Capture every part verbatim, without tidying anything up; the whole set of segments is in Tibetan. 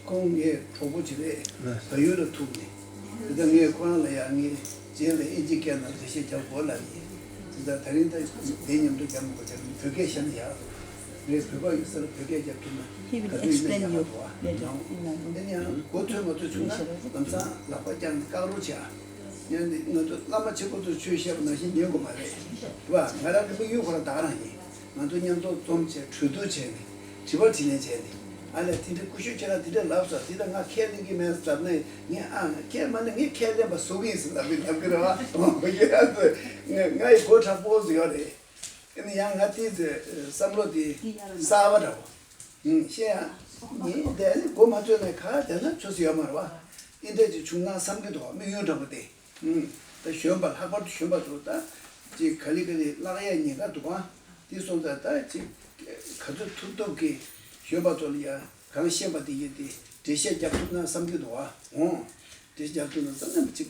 ཁོང་ངའི་གྲོགས་པོ་ཅིག་རེད། བལ་ཡུལ་ལ་ཐུག་ནས། དེ་ལྟར་ངས་ཁོ་རང་ལ་ཡང་ངའི་རྗེས་ལ་དབྱིན་ཇི་སྐད་ནང་འགྲེལ་བཤད་རྒྱབ་དགོས་ལབ་ཡིན། དེ་ལྟར་ད་རིང་ད་དེ་མཉམ་དུ་རྒྱབ་མི་དགོས་བྱས་ནས་བོད་སྐད་བཤད་ན་ཡག་རེད། ངས་བོད་པ་ཡོད་ས་ལ་བོད་སྐད་རྒྱབ་ཐུབ་ན། He will ག་ཚོད་ཡིན་ན་explain ཡག་you པ་འདུག་ཨ། later ཡང་། དེ་ནས་ཡང་མགོ་ཚོས་མ་ཚོས་བྱུང་ན་ལམ་སང་ལག་པ་བརྐྱངས་ནས་བཀག་རོགས་བྱེད་ཨ། ཡང་ནི་ང་ཚོ་བླ་མ་ཆེན་པོ་ཚོས་ཆོས་བཤད་པ་ནང་བཞིན་ཉན་དགོས་མ་རེད། རེད་པ། ང་རང་གི་དམིགས་ཡུལ་ཁོ་རང་ད་ག་རང་ཡིན། ང་ཚོ་མཉམ་དུ་འཛོམས་བྱས་གྲོས་བསྡུར་བྱས་ནས་དྲི་བ་དྲིས་ལན་བྱས་ནས། ཨ་ལས་དེ་འདྲའི་ཀུ་ཤུ་ཁྱེད་རང་དེ་འདྲ་ལབ་སོང་། དེ་ལྟར་ང་ཁས་ལེན་གྱི་མེད་ཟེར་ལབ་ན། ངས་ཨ་ཁས་མ་ལེན། ངས་ཁས་ལེན་པ་བཟོ་གི་ཡིན་ཟེར་ལབ་གི་ལབ་གི་རེད་པ། ང་ཡི་མགོ་དྲག་པོ་ཟིག་ཡོད་རེད། ཨ་ནི་ཡང་ང་དེ་ཚོའི་བསམ་བློ་དེ་གསར་པ་འདྲ་པོ། ཨུམ། བཤད་ཡ། ངས་འདི་ཨ་ནི་མགོ་མ་ཚོས་ནས་ག་བསྡད་ན་ཆོག་ས་ཡོད་མ་རེད་པ། དེ་འདྲ་ཅིག་བྱུང་ན་བསམ་གྱི་འདུག་དམིགས་ཡུལ་འདྲ་པོ་དེ། ཨུམ། ད་གཞོན་པ་ལྷག་པར་དུ་གཞོན་པ་ཚོ་ད་ཅིག་ག་ལེ་ག་ལེ་བརླག་ཡ་ཉེན་ཁ་འདུག་ཨ། དེ་སོང་ཙང་ད་ཅིག་ག་ཚོད་ཐུབ་ཐུབ་ཀྱིས་གཞོན་པ་ཚོ་ལ་ཡ་གང་ཤེས་པ་དེ་ཡིན་ཏེ་འགྲེལ་བཤད་རྒྱབ་ཐུབ་ན་བསམ་གྱི་འདུག་ཨ། འོང་། འགྲེལ་བཤད་རྒྱབ་ཐུབ་ན་བསམ་ན་ཅིག་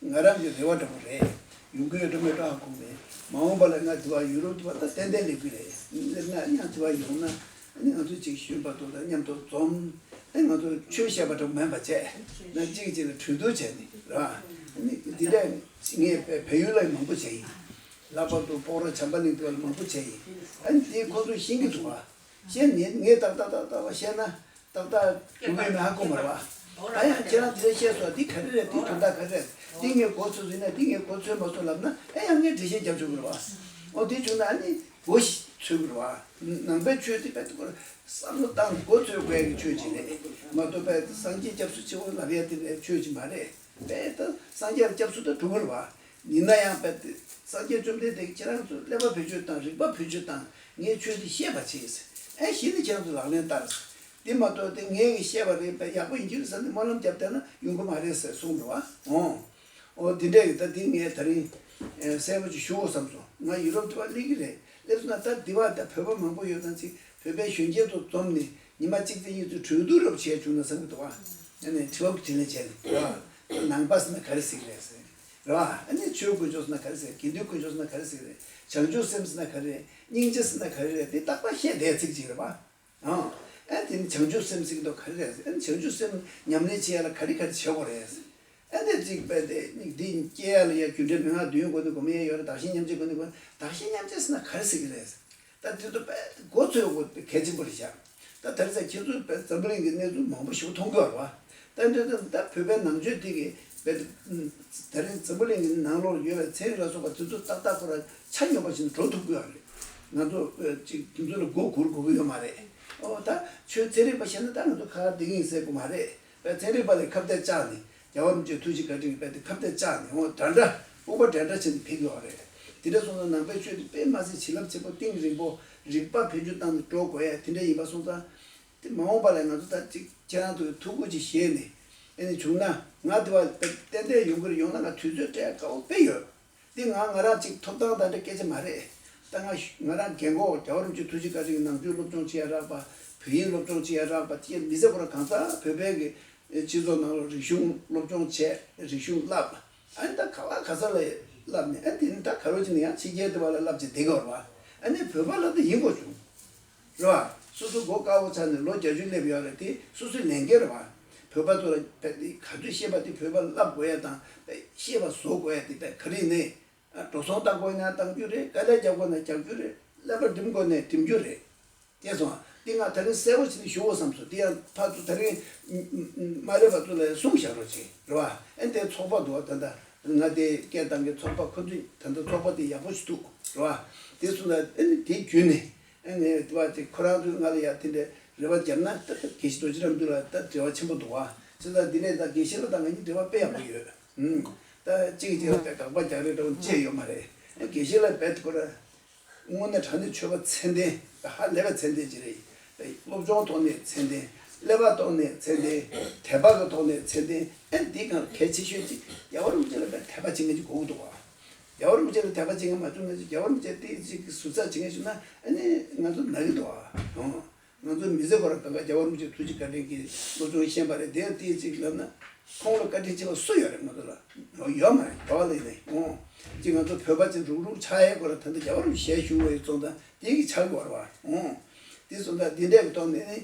ང་རང་གི་རེ་བ་འདྲ་པོ་རེད། ཡོང་གི་ཡོད་འགྲོ་མེད་འགྲོ་ཧ་གོ་མེད། མ་འོངས་པ་ལ་ང་དེ་བ་ཡུ་རོབ་དེ་བ་ད་ཏན་ཏན་སླེབས་ཀྱི་རེད། སླེབས་ན་ཡང་དེ་བ་ཡོང་ན། ཨ་ནི་ང་ཚོ་ཅིག་གཞོན་པ་ཚོ་དང་མཉམ་དུ་འཛོམས། ཨ་ནི་ང་ཚོ་ཆོས་བཤད་པ་འདྲ་མིན་པ་བྱས་ན་གཅིག་གཅིག་ལ་གྲོས་བསྡུར་བྱས་ནས་ར། ཨ་ནི་འདི་འདྲ་ངས་བལ་ཡུལ་ལ་མང་པོ་བྱས་ཡིན། ལྷག་པར་དུ་སྤོག་ར་བྱམས་པ་གླིང་དེ་བ་ལ་མང་པོ་བྱས་ཡིན། ཨ་ནི་དེ་ཁོ་ཚོས་ཤེས་ཀྱི་འདུག་བ། བཤད་ནས་ངས་ཏག་ཏག་ཏག་ཏག་བཤད་ན་ཏག་ཏག་འགྲུབ་ཀྱི་མེད་ཧ་གོ་མ་རེད་པ། ད་ཡང་ཁྱེད་རང་དེ་འདྲ་བཤད་སོང་། འདི་ག་རེ་རེད། འདི་དོན་དག་ག་རེ་རེད། འདི་ངས་མགོ་ཚོས་ཟིན་ན་འདི་ངས་མགོ་ཚོས་མ་ཚོས་ལབ་ན། ཨེ་ཡང་ངས་འགྲེལ་བཤད་རྒྱབ་ཆོག་གི་རེད་པ། འོ་དེ་བྱུང་ན་ཨ་ནི་མགོ་ཞིག་ཚོས་གི་རེད་པ། ནང་པའི་ཆོས་དེ་དཔེ་དེ་ཁོ་བསམ་བློ་བཏང་མགོ་ཚོས་དགོས་ཀྱི་ཆོས་ཅིག་རེད་མ་གཏོགས། དཔེ་སངས་རྒྱས་སྐྱབས་སུ་མཆིའོ་ལབ་ཡ་དེ་འདྲའི་ཆོས་ཅིག་མ་རེད། དཔེ་ད་སངས་རྒྱས་ལ་སྐྱབས་སུ་ད་འགྲོ་གི་རེད་པ། ཡིན་ན་ཡང་དཔེ་དེ་སངས་རྒྱས་བཅོམ་ལྡན་འདས་ཀྱིས་ཁྱེད་རང་ཚོ་ཀླད་པ་བེད་སྤྱོད་བཏང་། རིག་པ་བེད་སྤྱོད་བཏང་། ངས་ཆོས་འདི་བཤད་པ་བྱེད་ཟེར། ཨེ་གཞི་ནས་ཁྱེད་རང་ཚོ་ལག་ལེན་བསྟར་ཟེར། འདི་མ་གཏོགས་དེ་ངས་གི་བཤད་པ་རེད་པས་ཡག་པོ་ཡིན་གྱི་རེད་ཟེར་ནས་སྨོན་ལམ་བརྒྱབ་བསྡད་ན་ཡོང་གི་མ་རེད་ཟེར་གསུངས་འདུག་བ། འོང་། འོ་དེ་འདྲས་ཀྱི་ད་འདི་ངས་ད་རིང་ཨེ་གསལ་པོ་ཅིག་ཞུ་དགོས་བསམ་སོང་། ང་ཡུ་རོབ་དེ་བ་སླེབས་ཀྱི་རེད། སླེབས་སོང་ན་ད་འདི་བ་ད་བོད་པ་མང་པོ་ཡོད་ཙང་ཅིག་བོད་པའི་གཞོན་སྐྱེས་ཚོ་འཛོམས་ནས་ཉི་མ་གཅིག་ཙམ་གཉིས་ཙམ་གྲོས་བསྡུར་རབ་བྱས་བྱུང་ན་བསམ་གྱི་འདུག་བ། ཨ་ནི་དྲི་བ་དྲིས་ལན་བྱས་ནས་ར། ནང་པ་ཟེར་ན་ག་རེ་ཟེར་གྱི་རེད་ཟེར། རེད་བ། ཨ་ནི་ཆོས་དཀོན་མཆོག་ཟེར་ན་ག་རེ་ཟེར། དགེ་འདུན་དཀོན་མཆོག་ཟེར་ན་ག་རེ་ཟེར་གྱི་རེད། བྱང་ཆུབ་སེམས་ཟེར་ན་ག་རེ་རེད། སྙིང་རྗེ་ཟེར་ན་ག་རེ་རེད། འདི་རྟག་པར་བཤད་བསྡད་ཚིག་ཅིག་རེད་བ། ཨང་། ཨ་དེ་ནི་བྱང་ཆུབ་སེམས་ཟེར་གྱི་འདུག་ག་རེ་རེད་ཟེར། ཨ་ནི་བྱང་ཆུབ་སེམས་ཉམས་ལེན་བྱེད་ཡ་ལ་ག་རེ་ག་རེ་བྱེད་དགོས་རེད་ཟེར། ཨ་ནི་ཅིག་དཔེ་དེ་ནི་འདི་སྐྱེ་ཡ་ལ་ཡ་རྒྱུ་འབྲས་མན་ངག་བདུན་སྒོ་ནས་སྒོམ་ཡ་ཡོད་རེད། བདག་གཞན་མཉམ་བརྗེའི་སྒོ་ནས་སྒོམ། བདག་གཞན་མཉམ་བརྗེ་ཟེར་ན་ག་རེ་ཟེར་གྱི་རེད་ཟེར། ད་དེ་ཚོ་དཔེ་མགོ་ཚོས་དགོས་གལ་ཆེན་པོ་རེད་ཤག་ད་དེ་ཚོ་ཁྱེད་ཚོས་དཔེ་འཛམ་བུ་གླིང་གི་གནས་ཚུལ་མང་པོ་ཞིག་མཐོང་གི་ཡོད་རེད་བ། ད་འདི་ཚོ་ད་བོད་པའི་ནང་ཆོས་དེ་གི་དཔེ་ད་རིང་འཛམ་བུ་གླིང་གི་ནང་ལོགས་ཡོད་པའི་ཚན་རིག་ལ་སོགས་པ་དེ་ཚོ་ཏག་ཏག་ཁོ་རང་ཆ་སྙོམས་པ་ཞིག་ཏུ་འགྲོ་ཐུབ་ཀྱི་ཡོད་རེད། ང་ཚོ་ཅིག་དེ་ཚོ་ལ་མགོ་སྒུར་དགོས་ཀྱི་ཡོད་མ་རེད། ཨོ་ད་ཆོས་ཚན་རིག་པ་བཤད་ན་ད་ང་ཚོ་ཁ་ཁ་བསྡད་ཀྱི་ཡིན་ཟེར་དགོས་མ་རེད། པའི་ཚན་རིག་པ་ལས་ཁ་གཏད་བཅག་ནས་རྒྱལ་བ་རིན་པོ་ཆེའི་ཐུགས་རྗེ་བཀའ་དྲིན་གྱིས་དཔེ་དེ་ཁ་གཏད་བཅག་ནས་འོ་འདྲ་འདྲ་དཔུང་པ་འདྲ་འདྲ་བྱས་ནས་ཕེབས་ཡོད་རེད། དེ་འདྲ་སོང་ཙང་ནང་པའི་ཆོས་དེ་དཔེ་མ་སྲིད་བྱིན་རླབས་ཆེན་པོ་གཏིང་རིང་པོ་རིག་པ་བེད་སྤྱོད་བཏང་ནས་འགྲོ་དགོས་ཡ་དེ་འདྲ་ཡིན་པ་སོང་ཙང་། དེ་མ་འོངས་པ་ལ་ང་ཚོ་ད་ཅིག་ཁྱེད་རང་ཚོས་ཐུགས་ཁུར་ཅིག་བཞེས་ནས་ཨེ་ནི་བྱུང་ན་ང་དེ་བ་ཏན་ཏན་ཡོང་གི་རེད། ཡོང་ན་ང་དུས་ཚོད་སྤྲད་དཀའ་བོ་དཔེ་ཡོད། འདི་ང་ང་རང་གཅིག་ཐོབ་ཐང་དང་འདྲ་སྐད་ཆ་མ་རེད། ད་ང་ང་རང་རྒན་གོག་རྒྱལ་བ་རིན་པོ་ཆེའི་ཐུགས་རྗེ་བཀའ་དྲིན་གྱིས་ནང་ཆོས་སློབ་སྦྱོང་བྱེད་ཡ་རག་པ། བོད་ཡིག་སློབ་སྦྱོང་བྱེད་ཡ་རག་པ། དེ་མི་ཚེ་ཁོ་རང་གང་ཟག་བོད་པའི་གི་སྤྱི་ཚོགས་ནང་ལ་རིག་གཞུང་སློབ་སྦྱོང་བྱས། རིག་གཞུང་བསླབ། ཨ་ནི་ད་ག་བ་ག་ས་ལ་བསླབ་ནས་ཨ་དེ་ནི་ད་ག་རོ་ཅིག་ནས་ཡང་ཕྱི་རྒྱལ་དུ་བ་ལ་བསླབ་བྱས་བསྡད་དགོས་རེད་བ། ཨ་ནི་བོད་པ་ལ་ད་ཡིན་དགོས་བྱུང་། རེད་བ། སོ་སོ་མགོ་དཀར་བོ་ཚར་ནས་ལོ་བརྒྱད་ཅུ་སླེབས་ཡོད་རེད། དེ་སོ་སོའི་ལས་འགན་རེད་བ། བོད་པ་ཚོ་ལ་བས་དེ་ག་ཚོད་ཤེས་པ་དེ་བོད་པ་ལ་བསླབ་དགོས་ཡ་དང་བས་ཤེས་པ་བཟོ་དགོས་ཡ་དེ་བས་ག་རེ་ཡིན་ནའི། ཨ་འགྲོ་སོང་བཏང་དགོས་ན་བཏང་རྒྱུ་རེད། དཀའ་ལས་རྒྱག་དགོས་ན་རྒྱག་རྒྱུ་རེད། ཀླད་པ་འགྲིམ་དགོས་ན་འགྲིམ་རྒྱུ་རེད། དེ་སོང་། འདི་ང་ད་རིང་གསལ་པོ་བྱས་ནས་ཞུ་དགོས་བསམ་སོང་། དེ་ཡང་ཕར་ཚུར་ད་རིང་མ་སླེབས་པ་ཚོ་ལ་གསུངས་བཞག་རོགས་བྱེད་རེད་བ། ཨ་ནི་དེ་ཚོགས་པ་འདུག་བ། ད་ལྟ་ང་དེ་སྐད་བཏང་གི་ཚོགས་པ་ཁོ་ཚོས་ད་ལྟ་ཚོགས་པ་དེ་ཡག་པོ་ཞིག་འདུག་རེད་བ། དེ་སོང་ཙང་ཨ་ནི་དེ་བརྒྱུད་ནས། ཨ་ནི་དེ་བ་དེ་ཁོ་རང་ཚོས་ང་ལ་ཡ་དེ་འདྲའི་རེ་བ་བརྒྱབ་ན་ད་ད་དགེ་བཤེས་རྡོ་རྗེ་རྣམ་གྲོལ་ལ་ད་འབྲེལ་བ་ཆེན་པོ་འདུག་བ། བྱས་ཙང་འདི་ནས་ད་དགེ་བཤེས་ལགས་དང་ང་གཉིས་འབྲེལ་བ་དཔེ་ཡག་པོ་ཡོད། ཨུམ། ད་གཅིག་གིས་གཅིག་ལ་དགག་པ་རྒྱག་རེས་འདྲ་བོ་ཅི་ཡང་ཡོད་མ་རེད། ཨ་དགེ་བཤེས་ལགས་རྦད་དེ་ཁོ་རང་དངོས་གནས་དྲང་གནས་ཆོས་པ་ཚད་ལྡན་ཧ་ལས་པའི་ཚད་ལྡན་ཅིག་རེད། སློབ་སྦྱོང་ཐོག་ནས་ཚད་ལྡན། ཀླད་པ་ཐོག་ནས་ཚད་ལྡན། དད་པ་གི་ཐོག་ནས་ཚད་ལྡན། ཨ་འདི་གང་གལ་ཆེ་ཤོས་ཅིག་རྒྱལ་བ་རིན་པོ་ཆེ་ལ་དཔེ་དད་པ་བྱེད་མཁན་ཅིག་དགོས་ཀྱི་འདུག་བ། རྒྱལ་བ་རིན་པོ་ཆེ་ལ་དད་པ་བྱེད་མཁན་མ་བྱུང་ན་ཅིག་རྒྱལ་བ་རིན་པོ་ཆེ་དེ་ཅིག་གི་ཟུར་ཟ་བྱེད་མཁན་བྱུང་ན་ཨ་ནི་ང་ཚོ་ན་གི་འདུག་བ། ཨང་། ང་ཚོའི་མི་ཚེ་ཁོ་རང་གང་ག་རྒྱལ་བ་རིན་པོ་ཆེའི་ཐུགས་རྗེ་བཀའ་དྲིན་གྱིས་སློབ་སྦྱོང་ཤེས་པ་རེད། དེ་ཡང་དེ་ཅིག་ལབ་ན་ ཁོང་ལ་བཀའ་དྲིན་ཆེ་བ་སུ་ཡོད་རེད། ང་ཚོ་ལ་ཡོད་མ་རེད། ག་པ་ལ་ཡིན་ནའི་ཨོ། ཅིག་ང་ཚོ་བོད་པ་ཅིག་རུག་རུག་ཆགས་ཡས་སྐོར་ལ་ད་ལྟ་རྒྱལ་བ་རིན་པོ་ཆེ་ཞལ་བཞུགས་པ་ཡི་ཚོགས་དང་དེ་གི་ཆགས་དགོས་རེད་བ་ཨོ། དེ་སོང་ཙང་འདི་འདྲས་ཀྱི་ཐོག་ནས་ནི་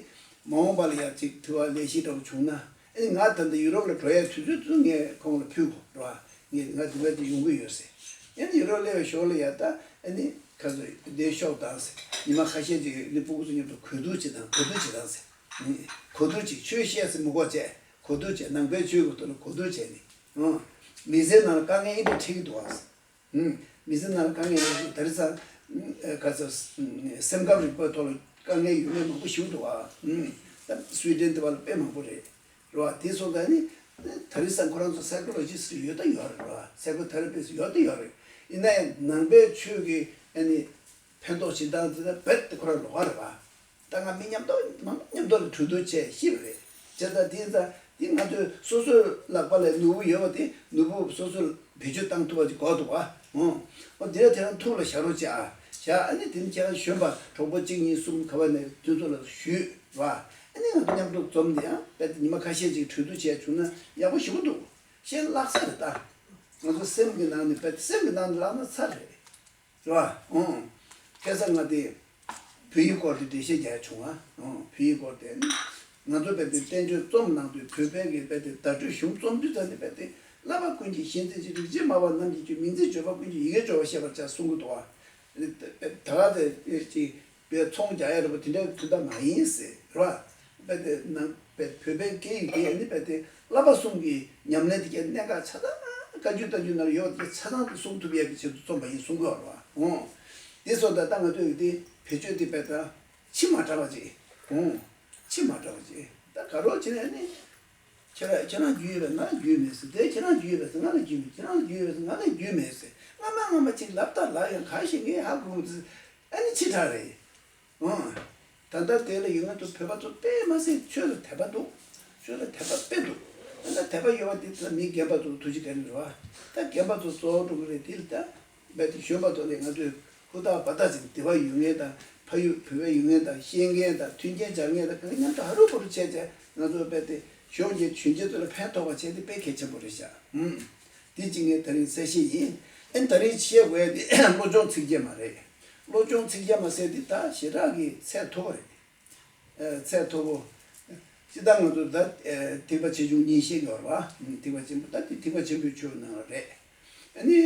མ་འོངས་པ་ལ་ཡང་ཅིག་དུ་བ་ལས་གཞི་འདྲ་བོ་བྱུང་ན་ཨེ་ནི་ང་ད་ལྟ་ཡུ་རོབ་ལ་འགྲོ་ཡས་དུས་ཚོད་དུ་ངས་ཁོང་ལ་ཕུལ་དགོས་རེད་བ། ངས་ང་འདི་བས་ཅིག་ཡོང་གི་ཡོད་ཟེར། ཨེ་ནི་ཡུ་རོབ་སླེབས་པའི་ཞོར་ལ་ཡ་ད་ཨེ་ནི་ཁ་ཚོ་བསྡད་ཤོག་དང་ཟེར། ཉི་མ་ཁ་ཤས་ཅིག་ནི་སྤུ་གུ་ཚོ་མཉམ་དུ་གོས་བསྡུར་བྱེད་དང་གོས་བསྡུར་བྱེད་དང་ཟེར། གོ་བསྡུར་བྱེད། ཆོས་བཤད་ཟེར་མི་གོ་བྱས། གོ་བསྡུར་བྱེད། ནང་པའི་ཆོས་ཀྱི་ཐོག་ལ་གོ་བསྡུར་བྱས་ནས། ཨང་། མི་ཚེ་ནང་ལ་དཀའ་ངལ་ཨེ་འདྲ་འཕྲད་ཀྱི་འདུག་ཨང་། མི་ཚེ་ནང་ལ་དཀའ་ངལ་ཨེ་འདྲ་ད་རེས་ཙང་། ག་ཚོད། སེམས་ཁམས་རིག་པའི་ཐོག་ལ་དཀའ་ངལ་ཡོད་མཁན་མང་པོ་ཞིག་འདུག་ཨང་། ད་སུའི་ཌེན་དེ་བ་ལ་དཔེ་མང་པོ་རེད། རེད་བ། དེ་སོང་ཙང་ནི། ད་རེས་ཙང་ཁོ་རང་ཚོ་སའི་ཀོ་ལོ་ཇི་སི་ཊི་ཡོད་ད་ཡོད་རེད་བ། སའི་ཀོ་ཐེ་ར་པི་སི་ཊི་ཡོད་ད་ཡོད་རེད། ཡིན་ན་ཡང་ནང་པའི་ཆོས་ཀྱི་ཨ་ནི། ཕན་ཐོགས་བྱེད་སྟངས་དེ་ད་རྦད་དེ་ཁོ་རང་ལོགས་ཀ་རེད་བ། ད་ང་མི་མཉམ་དུ་མང་མཉམ་དུ་ལ་གྲོས་བསྡུར་བྱས་ཤེས་པ་རེད། བྱས་ཙང་དེ་ཡིན་ཙང་དེ་ང་ཚོས་སོ་སོའི་ལག་པ་ལ་ནོར་བུ་ཡོད་པ་དེ་ནོར་བུ་སོ་སོ་ལ་བེད་སྤྱོད་བཏང་ཐུབ་པ་ཅིག་དགོས་འདུག་བ། ཨོ། ཨོ་དེ་ལ་དེ་རང་ཐུགས་ལ་བཞག་རོགས་བྱེད་ཨ། བཞག་ཨ་ནི་དེ་ནི་ཁྱེད་རང་གཞོན་པ་གྲོགས་པོ་གཅིག་གཉིས་གསུམ་ག་བ་ནས་དེ་ཚོ་ལ་ཞུས་ར། ཨ་ནི་ང་ཚོ་མཉམ་དུ་འཛོམས་ནས་ཡང་རྦད་དེ་ཉི་མ་ཁ་ཤས་ཅིག་གྲོས་བསྡུར་བྱས་བྱུང་ན་ཡག་པོ་ཞེ་པོ་འདུག་ཞེས་ལྷག་ས་རེད་ད། ང་ཚོ་སེམས་ཀྱི་ནང་ནས་རྦད་དེ་སེམས་ཀྱི་ནང་ནས་ལྷག་ན་ཚར་རེད། རེད་བ། ཨང་། ཁ་སང་ང་དེ། བོད་ཡིག་སྐོར་དེ་འགྲེལ་བཤད་རྒྱག་ཡ་བྱུང་བ། ཨང་། བོད་ཡིག་སྐོར་དེ། ང་ཚོ་རྦད་དེ་བསྟན་བཅོས་རྩོམ་གནང་དུས་བོད་པའི་གི་རྦད་དེ་བརྡ་སྤྲོད་གཞུང་རྩོམ་དུས་ཙམ་ནས་རྦད་དེ། བསླབ་པ་ཀུན་གྱི་གཞི་འཛིན་ཅིང་། རིག་བྱེད་སྨྲ་བ་རྣམས་ཀྱི་སྤྱོད། མིང་ཚིག་བརྗོད་པ་ཀུན་གྱི་ཡི་གེར་སྦྱོར་བ་ཤེས་པར་བྱ་གསུང་གི་འདུག་བ། ད་ག་དེ་ཅིག་པའི་ཚོང་རྒྱག་ཡ་རེད་པ་དེ་འདྲ་དོན་དག་མ་ཡིན་ཟེར་རེད་བ། རྦད་དེ་ནང་བོད་པའི་སྐད་ཡིག་དེ་ནི་རྦད་དེ་བསླབ་པ་གསུམ་གྱི་ཉམས་ལེན་དེ་གའི་གནད་འགག་ཆ་ཚང་བཀའ་བརྒྱུད་བསྟན་བཅོས་ནང་ཡོད་པ་དེ་ཆ་ཚང་དུ་གསུང་ཐུབ་ཡས་ཀྱི་ཆེད་དུ་རྩོམ་པ་ཡིན་གསུང་གི་ཡོད་རེད་བ། འོང་། དེ་སོང་ཙང་ད་ང་ཚོས་ཀྱི་དེ་བེད་སྤྱོད་དེ་རྦད་དེ་ཕྱི་མ་དྲག་པ་ཅིག་འོང་། ཕྱི་མ་དྲག་པ་ཅིག་ད་ག་རོགས་བྱས་ནས་ནི། ཁྱེད་རང་ཁྱེད་རང་རྒྱུས་ཡོད་པས་ང་ལ་རྒྱུས་མེད་ཟེར། དེ་ཁྱེད་རང་རྒྱུས་ཡོད་པས་ང་ལ་རྒྱུས་མེད། ཁྱེད་རང་རྒྱུས་ཡོད་པས་ང་ལ་རྒྱུས་མེད་ཟེར། སྔ་མ་སྔ་མ་ཅིག་ལབ་ད་ལབ་ཡང་གང་ཞིག་ངས་ཧ་གོ་མི་ཚུལ་ཨ་ནི་ཕྱི་དྲགས་རེད། ཨང་། ད་ལྟ་དེ་ལ་ཡོད་མཁན་ཚོ་བོད་པ་ཚོ་དཔེ་མ་སྲིད་ཆོས་ལ་དད་པ་འདུག་ཆོས་ལ་དད་པ་དཔེ་འདུག་ད་ལྟ་དད་པ་ཡོད་པ་འདི་ད་མི་རྒན་པ་ཚོ་ཐུགས་རྗེ་བཀའ་དྲིན་རེད་བ། ད་རྒན་པ་ཚོ་གཙོ་བོ་འགྲོ་གི་རེད། དེ་ལ་ད་རྦད་དེ་གཞོན་པ་ཚོ་ལས་ང་ཚོས་ཧུར་ཐག་འབད་ཐག་བྱས་ནས་དད་པ་ཡོད་མཁན་དང་ཕ་ཡུལ་བོད་པའི་ཡོད་མཁན་དང་ཤེས་མཁན་དང་མཐུན་རྐྱེན་སྦྱར་མཁན་དང་གང་མཉམ་དུ་ཧ་རུ་བུ་རུ་བྱས་བྱས་ང་ཚོ་རྦད་དེ་གཞོན་སྐྱེས་གཞོན་སྐྱེས་ཚོ་ལ་ཕན་ཐོགས་པ་བྱས་ཏེ་དཔེ་གལ་ཆེན་པོ་རེད་ཤག་ཨུམ། དེ་གཅིག་ངས་ད་རིང་གསལ་བཤད་ཡིན། ཨེ་ད་རིང་བཤད་དགོས་ཡ་དེ་བློ་སྦྱོང་ཚིག་བརྒྱད་མ་རེད། བློ་སྦྱོང་ཚིག་བརྒྱད་མ་ཟེར་དེ་ད་ཞེ་དྲག་གི་ཚད་མཐོ་པོ་རེད། ཨེ་ཚད་མཐོ་པོ། སྤྱིར་བཏང་ང་ཚོ་ད་ཨེ་ཐེག་པ་ཆེ་ཆུང་གཉིས་བཤད་ཀྱི་ཡོད་རེད་བ། ཐེག་པ་ཆེན་པོ་ད་དེ་ཐེག་པ་ཆེན་པོའི་ཆོས་ནང་རེད། ཨ་ནི་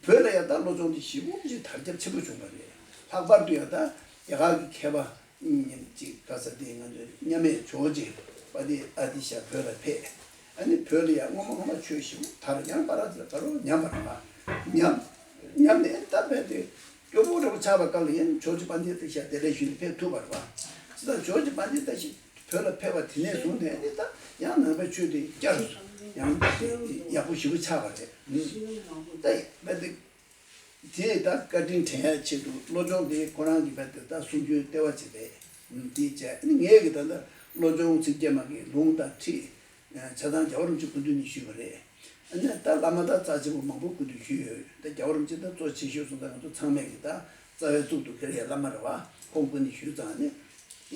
བོད་ལ་ཡ་ད་བློ་སྦྱོང་དེ་ཞེ་པོ་ཅིག་དར་ཁྱབ་ཆེན་པོ་བྱུང་བ་རེད། ལྷག་པར་དུ་ཡ་ད་རྒྱ་གར་གྱི་མཁས་པ་ཅིག་ག་ས་དེ་ང་ཚོ་མཉམ་མེད་ཇོ་རྗེ་པ་དེ་ཨ་ཏི་ཤ་བོད་ལ་ཕེབས། ཨ་ནི་བོད་ལ་ཡང་སྔོན་མ་སྔོན་མ་ཆོས་ཞིག་དར། ཡང་པ་ར་ཙི་ལ་ད་རུང་ཉམས་པ་རེད་པ། ཉམས། ཉམས་ནས་ད་བོད་དེ་སྐྱོ་པོ་འདྲ་པོ་ཆགས་པ་སྐབས་ལ་ཡང་ཇོ་རྗེ་པཎྜི་ཏ་ཤ་བདེ་ལེགས་ཞུས་ནས་ཕེབས་ཐུབ་པ་རེད་པ། ཙི་ད་ཇོ་རྗེ་པཎྜི་ཏ་ཤ་བོད་ལ་ཕེབས་པ་དེ་ནས་བཟུང་ནས་ཨ་ནི་ད་ཡང་ནང་པའི་ཆོས་དེ་བསྐྱར་ཡང་ཡག་པོ་ཞེ་པོ་ཆགས་པ་རེད། ད་བོད་དེ། དེས་ད་བཀའ་དྲིན་དྲན་ཡ་ཆེད་དུ་བློ་སྦྱོང་དེ་ཁོ་རང་གི་བར་དུ་ད་གསུང་རྒྱུའི་ལྟེ་བ་ཅིག་རེད། དེ་བྱས་ངས་ཀྱི་ད་ལྟ་བློ་སྦྱོང་ཚིག་བརྒྱད་མ་གི་ལུང་དང་ཁྲིད། ཆ་ཚང་རྒྱལ་བ་རིན་པོ་ཆེ་སྐུ་མདུན་ནས་ཞུས་པ་རེད། ཨ་ནི་ད་བླ་མ་ད་རྩ་ཆེན་པོ་མང་པོ་སྐུ་མདུན་ཞུས་ཡོད། ད་རྒྱལ་བ་རིན་པོ་ཆེ་ད་གཙོ་ཆེ་ཤོས་སོང་ཙང་ང་ཚོ་ཚང་མས་ཀྱི་ད་རྩ་བའི་གཙུག་ཏུ་ཁེལ་ཡ་བླ་མ་རེད་བ། ཁོང་སྐུ་ནས་ཞུས་ཙང་ནི།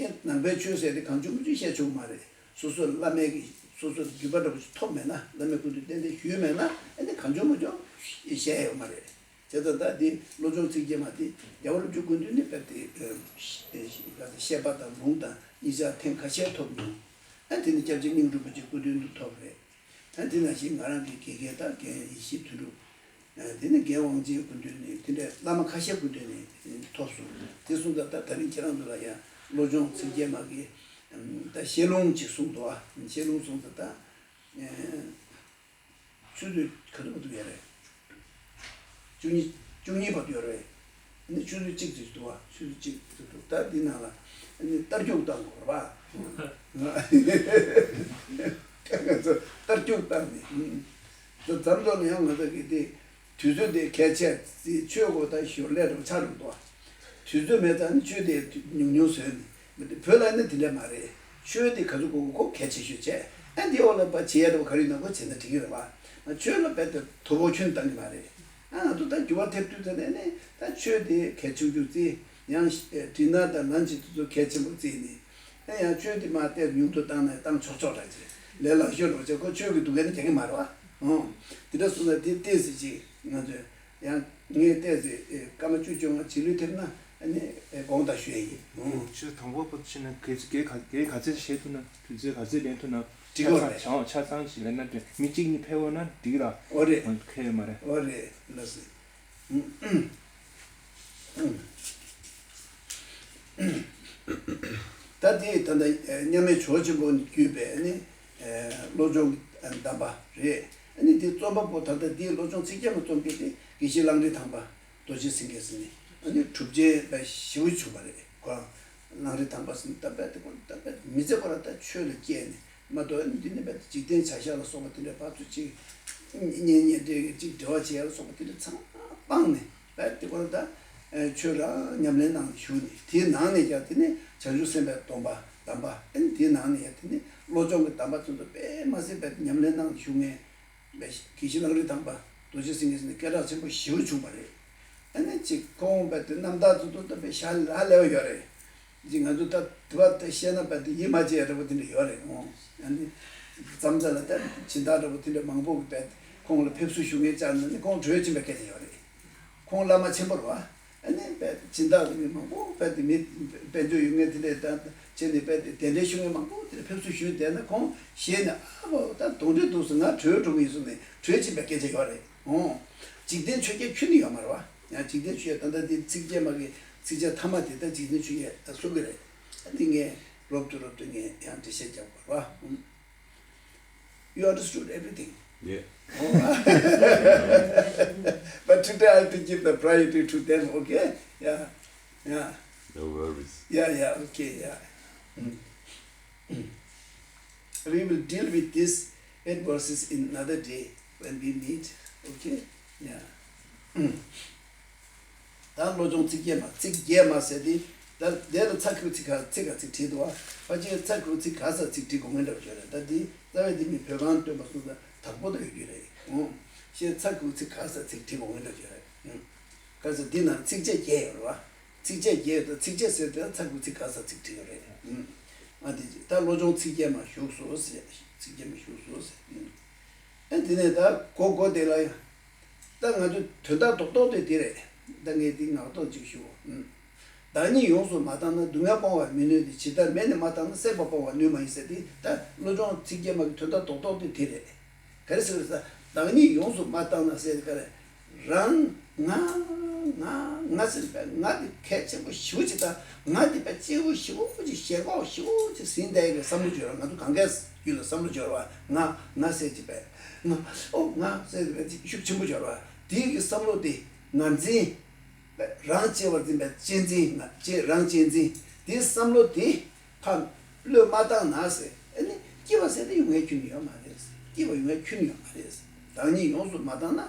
ཡང་ནང་པའི་ཆོས་ཟེར་དེ་གང་བྱུང་མང་བྱུང་བཤད་ཆོག་གི་མ་རེད། སོ་སོ་བླ་མའི་གི་སོ་སོར་བརྒྱུད་པ་འདྲ་པོ་ཞིག་ཐོབ་མེད་ན། བླ་མའི་སྐུ་མདུན་གཏན་གཏན་ཞུས་མེད་ན་ཨ་ནི་གང་བྱུང་མང་བྱུང་བཤད་ཡོད་མ་རེད། བྱས་ཙང་ད་འདི་བློ་སྦྱོང་ཚིག་བརྒྱད་མ་དེ་རྒྱལ་བ་རིན་པོ་ཆེ་སྐུ་མདུན་ནས་དཔེར་དེ་བཤད་པ་དང་ལུང་དང་གཉིས་ཆར་ཐེངས་ཁ་ཤས་ཐོབ་མྱོང་། ཨ་དེ་ནི་སྐྱབས་རྗེ་སྙིང་རུས་པ་ཆེ་སྐུ་མདུན་དུ་ཐོབ་རེད། ཨ་དེ་ནང་བཞིན་ང་རང་གི་དགེ་རྒན་དང་རྒན་ཡེ་ཤེས་དོན་གྲུབ། དེ་ནི་རྒན་དབང་ཆེན་སྐུ་མདུན་ནས་དེ་འདྲའི་བླ་མ་ཁ་ཤས་སྐུ་མདུན་ནས་ཐོབ་སོང་། དེ་སོང་ཙང་ད་ད་རིང་ཁྱེད་རང་ཚོ་ལ་ཡང་བློ་སྦྱོང་ཚིག་བརྒྱད་མ་གི་ད་བཤད་ལུང་ཅིག་གསུངས་འདུག་ཨ་བཤད་ལུང་གསུངས་ཙང་ད། ཆུ་ཚོད་ག་ཚོད་འདུག་ཡ་རེད། བཅུ་གཉིས། བཅུ་གཉིས་བར་དུ་ཡོད་རེད། ཨ་ནི་ཆུ་ཚོད་གཅིག་ཙམ་འདུག་བ། ཆུ་ཚོད་གཅིག་ཙམ་འདུག་ད་འདི་ནང་ལ་ཨ་ནི་རྟ་རྒྱུག་བཏང་དགོས་རེད་པ། ང་ཚོ་རྟ་རྒྱུག་བཏང་ནས། ཨུམ། ད་མཚམས་ཐོག་ལ་ཡང་ང་ཚོ་གི་དེ་དུས་ཚོད་དེ་གལ་ཆེ་ཙི་ཆོས་གོ་ད་ཞོར་ལས་རུ་ཆགས་འགྲོ་འདུག་བ། དུས་ཚོད་མེད་ཙང་ནི་ཆོས་དེ་ཉུང་ཉུང་བཟོས་ནས། མི་དེ་བོད་ལ་ནི་དེ་འདྲ་མ་རེད། ཆོས་དེ་ག་ཚོད་དགོས་དགོས་ཁོ་གལ་ཆེ་ཤོས་བྱས། ཨ་འདི་འོག་ལ་པ་བྱེད་ཡ་འདྲ་བོ་ག་རེ་ཡིན་ན་ཁོ་བྱེད་ན་འགྲིག་གི་རེད་པ། ང་ཆོས་ལ་རྦད་དེ་དོ་ཕོག་ཁྱོན་བཏང་གི་མ་རེད། ཨ་ང་ཚོ་ད་འགྱུར་བ་ཐེབས་དུས་ད་ནས་ནི་ད་ཆོས་དེ་གལ་ཆུང་ཆུང་བརྩི། ཡང་དྲིན་ལན་དང་ལན་ཅིག་དེ་ཚོ་གལ་ཆེན་པོ་བརྩིས་ནས། ཨ་ཡང་ཆོས་དེ་མ་བལྟས་ཉུང་དུ་བཏང་ན་བཏང་ཆོག་ཆོག་འདྲ་ཅིག་ལས་སླ་ཤོས་རེད་བ། ཁོ་ཆོས་ཀྱི་སྡུག་བསྔལ་ནི་རྒྱག་གི་མ་རེད་བ། ཨང་། དེ་འདྲ་སོང་ཙང་དེ་ཏོག་ཙམ་ཅིག་ང་ཚོས་ཡང་ངས་ཏོག་ཙམ་སྐར་མ་བཅུ་བཅོ་ལྔ་རྗེས་ལུས་ཐེབས་ན་ཨ་ནི་དགོངས་དག་ཞུ་ཡ་ཡིན། ཨང་། ཆོས་དང་པོ་པོ་ཕྱིན་ན་གལ་གལ་ག་གལ་ག་ཚད་བཤད་ཐུབ་ན། དུས་ཚོད་ག་ཚད་ལེན་ཐུབ་ན། འགྲིག་གི་རེད། ཆ་ཚང་ཆ་ཚང་ཞིག་ལེན་ན་འགྲིག་མི་གཅིག་གཉིས་ཕེབས་འོང་ན་འགྲིག་ར། འོ་རེད། ཁེལ་ཡོད་མ་རེད། འོ་རེད་ལགས་སེ། ད་དེ་ད་ལྟ་མཉམ་མེད་ཇོ་བོ་ཆེན་པོ་བརྒྱུད་པའི་ནི་བློ་སྦྱོང་གདམས་པ་རེད། ཨ་ནི་དེ་རྩོམ་པ་པོ་ད་ལྟ་དེའི་བློ་སྦྱོང་ཚིག་བརྒྱད་མ་རྩོམ་མཁན་དེ་དགེ་བཤེས་གླང་རི་ཐང་པ་རྡོ་རྗེ་སེང་གེ་ཟེར་ནི་ཨ་ནི་གྲུབ་ཆེན་དཔེ་ཞེ་པོ་བྱུང་བ་རེད། ཁོ་རང་གླང་རི་ཐང་པ་ཟེར་ནི་ད་དཔེ་དེ་ཁོ་ད་དཔེ་མི་ཚེ་ཁོ་རང་ད་ཆོས་ལ་སྐྱེལ་ནས། མ་གཏོགས་འདི་ནི་རྦད་དེ་འཇིག་རྟེན་བྱ་བཞག་ལ་སོགས་པ་དེ་འདྲ་ཕར་ཚུར་ཅིག་གཉེན་ཉེ་འབྲེལ་གྱི་ཅིག་འབྲེལ་བ་བྱེད་ཡ་ལ་སོགས་པ་དེ་འདྲ་ཚང་མ་སྤངས་ནས་རྦད་དེ་ཁོ་རང་ད་ཆོས་རང་ཉམས་ལེན་ནང་ཞུགས་ནས། དེའི་ནང་ནས་ཀྱང་དེ་ནི་བྱང་ཆུབ་སེམས་དཔའི་སྡོམ་པ་གདམས་པ། ཨ་ནི་དེའི་ནང་ནས་ཀྱང་དེ་ནི་བློ་སྦྱོང་གི་གདམས་པ་ཚོ་ཚོ་དཔེ་མ་སྲིད་རྦད་དེ་ཉམས་ལེན་ནང་ཞུགས་མཁན་དགེ་བཤེས་གླང་རི་ཐང་པ་རྡོ་རྗེ་སེང་གེ་ཟེར་ནི་སྐད་གྲགས་ཆེན་པོ་ཞེ་པོ་བྱུང་བ་རེད། ཨ་ནི་ཅིག་ཁོང་རྦད་དེ་རྣམ་ཐར་ཚོ་ཚོ་ད་དཔེ་ཞལ་ལ་ལེ་བ་ཡོད་རེད། ཅིག་ང་ཚོ་ད་དུ་བ་ད་བཤད་ན་རྦད་དེ་ཡིད་མ་ཆེས་འདྲ་པོ་དེ་འདྲ་ཡོད་རེད། ཨོ། ཨ་ནི་ཙམ་ཙ་ལ་ད་སྦྱིན་བདག་འདྲ་པོ་དེ་འདྲ་མང་པོ་གི་རྦད་ཁོང་ལ་ཕེབས་བསུ་ཞུ་མཁན་བཅར་ན་ནི་ཁོང་གྲོས་ཕྱིན་པའི་སྐད་ཆ་ཡོད་རེད། ཁོང་བླ་མ་ཆེན་པོ་རེད་བ། ཨ་ནི་རྦད་དེ་སྦྱིན་བདག་མི་མང་པོ་རྦད་དེ་མི་དཔལ་འབྱོར་ཡོད་མཁན་དེ་འདྲས་ད་བྱས་ནས་རྦད་དེ་གདན་འདྲེན་ཞུ་མཁན་མང་པོ་དེ་འདྲ་ཕེབས་བསུ་ཞུས་བསྡད་ན་ཁོང་ཞེད་ནས་ཨ་ཕོ་ད་གདོན་འདྲེ་འདུག་ཟེར། ང་གྲོས་འགྲོ་གི་ཡིན་གསུངས་ནས་གྲོས་ཕྱིན་པའི་སྐད་ཆ་ཡོད་རེད། ཨོ། འཇིག་རྟེན་ཆོས་བརྒྱད་ཁྱོན་ནས་ཡོད་མ་རེད་བ། ཡང་འཇིག་རྟེན་ཆོས་བརྒྱད་ད་ལྟ་འདི་ཚིགས་བཅད་མ་གི་ཚིགས་བཅད་ཐ་མ་དེ་ད་འཇིག་རྟེན་ཆོས་བརྒྱད་ད་གསུང་གི་རེད། ད་འདི་ངས་རོབ་ཏུ་རོབ་ཏུ་ངས་ཡང་འགྲེལ་བཤད་རྒྱབ་དགོས་རེད་བ། ཨུམ། You understood everything. Yeah. Oh. But today I have to give the priority to them, okay? Yeah. Yeah. No worries. Yeah, yeah, okay, yeah. Mm. Mm. We will deal with this eight verses in another day when we meet, okay? Yeah. Mm. ད་བློ་སྦྱོང་ཚིགས་བརྒྱད་མ་ཚིགས་བརྒྱད་མ་ཟེར་དེ། ད་དེ་ལ་ཚ་ཁུ་ཚིག་ག་ཚིག་ག་ཚིག་བྲིས་འདུག་བ། ཕལ་ཆེར་ཚ་ཁུ་ཚིག་ག་ས་ཚིག་བྲིས་དགོས་ངེས་འདྲ་བ་ཡོད་རེད། ད་དེ་རྩ་བའི་དེ་མི་བོད་ཁང་སྟོན་པ་སོང་ཙང་དག་པོ་ད་ཡོད་རྒྱུ་རེད། ཨོ། ཤེས་ཚ་ཁུ་ཚིག་ག་ས་ཚིག་བྲིས་དགོས་ངེས་འདྲ་བ་ཡོད་རེད། ཨུམ། ག་ས་འདི་ནང་ཚིགས་བཅད་བརྒྱད་ཡོད་རེད་བ། ཚིགས་བཅད་བརྒྱད་ཡོད། ད་ཚིགས་བཅད་ཟེར་དེ་ཚ་ཁུ་ཚིག་ག་ས་ཚིག་བྲིས་ཡོད་རེད། ཨུམ། ཨ་དེ་ད་བློ་སྦྱོང་ཚིགས་བརྒྱད་མ་བཞུགས་སོ་ཟེར། ཚིགས་བརྒྱད་མ་བཞུགས་སོ་ཟེར། ཨུམ། ཨ་དེ་ནས་ད་གོ་གོ་དེ་ལ་ཡང་། ད་ང་ཚོ་དོན་དག་རྡོག་རྡོག་དེ་དེ་རེད། ད་ངས་འདི་ངག་ཐོག་ཅིག་ཞུ། ཨུམ། བདག་ཉིད་ཡོངས་སུ་མ་བཏང་ན་སྡུག་བསྔལ་སྤོང་བར་མི་ནུས་ཏེ། ཇི་ལྟར་མེ་ནི་མ་བཏང་ན་བསྲེགས་པ་སྤོང་བར་ནུས་མ་ཡིན་ཟེར་ཏེ། ད་བློ་སྦྱོང་ཚིགས་བརྒྱད་མ་གི་དོན་དག་རྡོག་རྡོག་དེ་དེ་རེད། ག་རེ་ཟེར་ཟེར། བདག་ཉིད་ཡོངས་སུ་མ་བཏང་ན་ཟེར་ག་རེ། རང་ང་ང་ང་ཟེར་བའི་ང་དེ་གལ་ཆེན་པོ་ཞེ་པོ་ཅིག་དང་། ང་དེ་དཔེ་གཅེས་པོ་ཞེ་པོ་ཅིག་ཞེ་པོ་ཞེ་པོ་ཅིག་ཟིན་བསྡད་ཡོད་པའི་བསམ་བློ་སྦྱོར་བ། ང་ཚོ་གང་གས་རྒྱུད་ལ་བསམ་བློ་སྦྱོར་བ། ང་ང་ཟེར་གྱི་པས་ང་ཨོ་ང་ཟེར་བའི་ཤུགས་ཆེན་པོ་སྦྱོར་བ། དེའི་གི་བསམ་བློ་དེ་ངར་འཛིན། རང་གཅེས་པར་འཛིན་པའི་གཅེས་འཛིན། ང་གཅེས་རང་གཅེས་འཛིན། དེའི་བསམ་བློ་དེ་ཕར་བློས་མ་བཏང་ན་ཟེར། ཨ་ནི་སྐྱིད་པ་ཟེར་དེ་ཡོང་ཡ་ཁྱོན་ནས་ཡོད་མ་རེད། སྐྱིད་པ་ཡོང་ཡ་ཁྱོན་ནས་ཡོད་མ་རེད། བདག་ཉིད་ཡོངས་སུ་མ་བཏང་ན་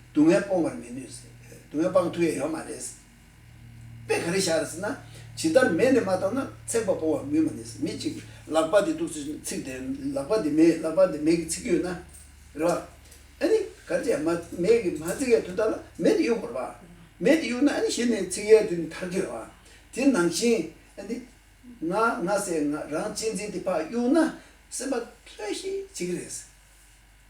སྡུག་བསྔལ་སྤོང་བར་མི་ནུས་ཟེར། སྡུག་བསྔལ་སྤང་ཐུབ་ཡ་ཡོད་མ་རེད། དཔེ་ག་རེ་བཞག་རེད་ཟེར་ན། ཇི་ལྟར་མེ་ནི་མ་བཏང་ན་བསྲེགས་པ་སྤོང་བར་ནུས་མ་ནུས་ཟེར། མི་གཅིག་ལག་པ་དེ་འདུག་སེ་ཚིག་དེ་ལག་པ་དེ་མེ་ལག་པ་དེ་མེ་གིས་ཚིག་གི་ཡོད་ན། རེད་བ། ཨ་ནི་ག་རེ་བྱས་མ་མེ་གིས་མ་ཚིག་ཡ་དུས་ད་ལ་མེ་དེ་གཡུག་དགོས་རེད་བ། མེ་དེ་གཡུག་ན་ཨ་ནི་གཞི་ནས་ཚིག་ཡ་དེ་ནི་ཐར་གི་རེད་བ། དེ་ནང་བཞིན་ཨ་ནི། ང་ང་ཟེར་ང་རང་གཅེས་འཛིན་དེ་ཕར་གཡུག་ན་སེམས་པ་ལྷོད་ཤིག་བྱེད་ཀྱི་རེད།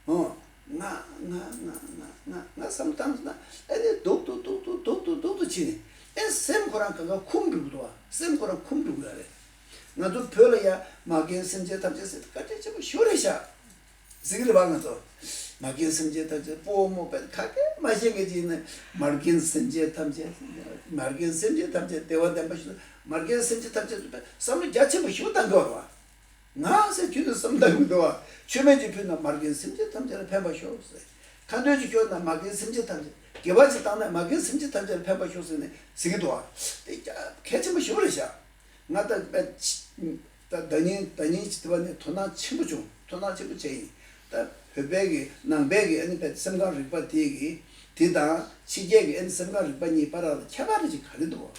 ཨོ། ང་ང་ང་ང་ང་ང་བསམ་བཏང་ན་ཨ་ནི་སྡུག་ཏུ་སྡུག་ཏུ་སྡུག་ཏུ་སྡུག་ཏུ་ཕྱིན་ནས་ཨེ་སེམས་ཁོ་རང་ག་ག་འཁུམ་འགྲོ་གི་འདུག་བ། སེམས་ཁོ་རང་འཁུམ་འགྲོ་གི་ཡོད་རེད། ང་ཚོ་བོད་ལ་ཡ་མ་རྒན་སེམས་ཅན་ཐམས་ཅད་ཟེར་བཀའ་དྲིན་ཆེན་པོ་ཞེ་པོ་རེད་ཤག་ཟེར་གི་རེད་བ། ང་ཚོ་མ་རྒན་སེམས་ཅན་ཐམས་ཅད་སྤོ་བོ་རྨོ་བོ་དཔེ་ག་གེ་མ་ཤེས་མཁན་ཅིག་ཡིན་ན། མ་རྒན་སེམས་ཅན་ཐམས་ཅད། མ་རྒན་སེམས་ཅན་ཐམས་ཅད་བདེ་བ་ལྡན་པ་ཞིག་ཏུ། མ་རྒན་སེམས་ཅན་ཐམས་ཅད་ཚོ་དཔེ་བསམ་བློ་རྒྱ་ཆེན་པོ་ཞིག་བཏང་གི་ཡོད་རེད་བ། ང་ཟེར་དུས་ནས་བསམ་བཏང་གི་འདུག་བ། མཆོད་མེ་ཅིག་ཕུལ་ན་མ་རྒན་སེམས་ཅན་ཐམས་ཅད་ལ་ཕན་པ་ཤོག་ཟེར། ཁ་འདོན་ཅིག་སྐྱོར་ན་མ་རྒན་སེམས་ཅན་ཐམས་ཅད། དགེ་བ་ཅིག་བཏང་ན་མ་རྒན་སེམས་ཅན་ཐམས་ཅད་ལ་ཕན་པ་ཤོག་ཟེར་ནས་ཟེར་གི་འདུག་བ། དེ་གལ་ཆེན་པོ་ཞེ་པོ་རེད་ཤག་ང་ད་ད་ད་ཉིན་ད་ཉིན་ཅིག་དེ་བ་ནས་དོ་སྣང་ཆེན་པོ་བྱུང་། དོ་སྣང་ཆེན་པོ་བྱས་ཡིན། ད་བོད་པའི་གི་ནང་པའི་གི་ཨ་ནི་སེམས་ཁམས་རིག་པ་དེ་གི་དེ་དང་ཕྱི་རྒྱལ་གི་ཨ་ནི་སེམས་ཁམས་རིག་པ་གཉིས་བར་ལ་ཁྱད་པར་ཅིག་ག་རེ་འདུག་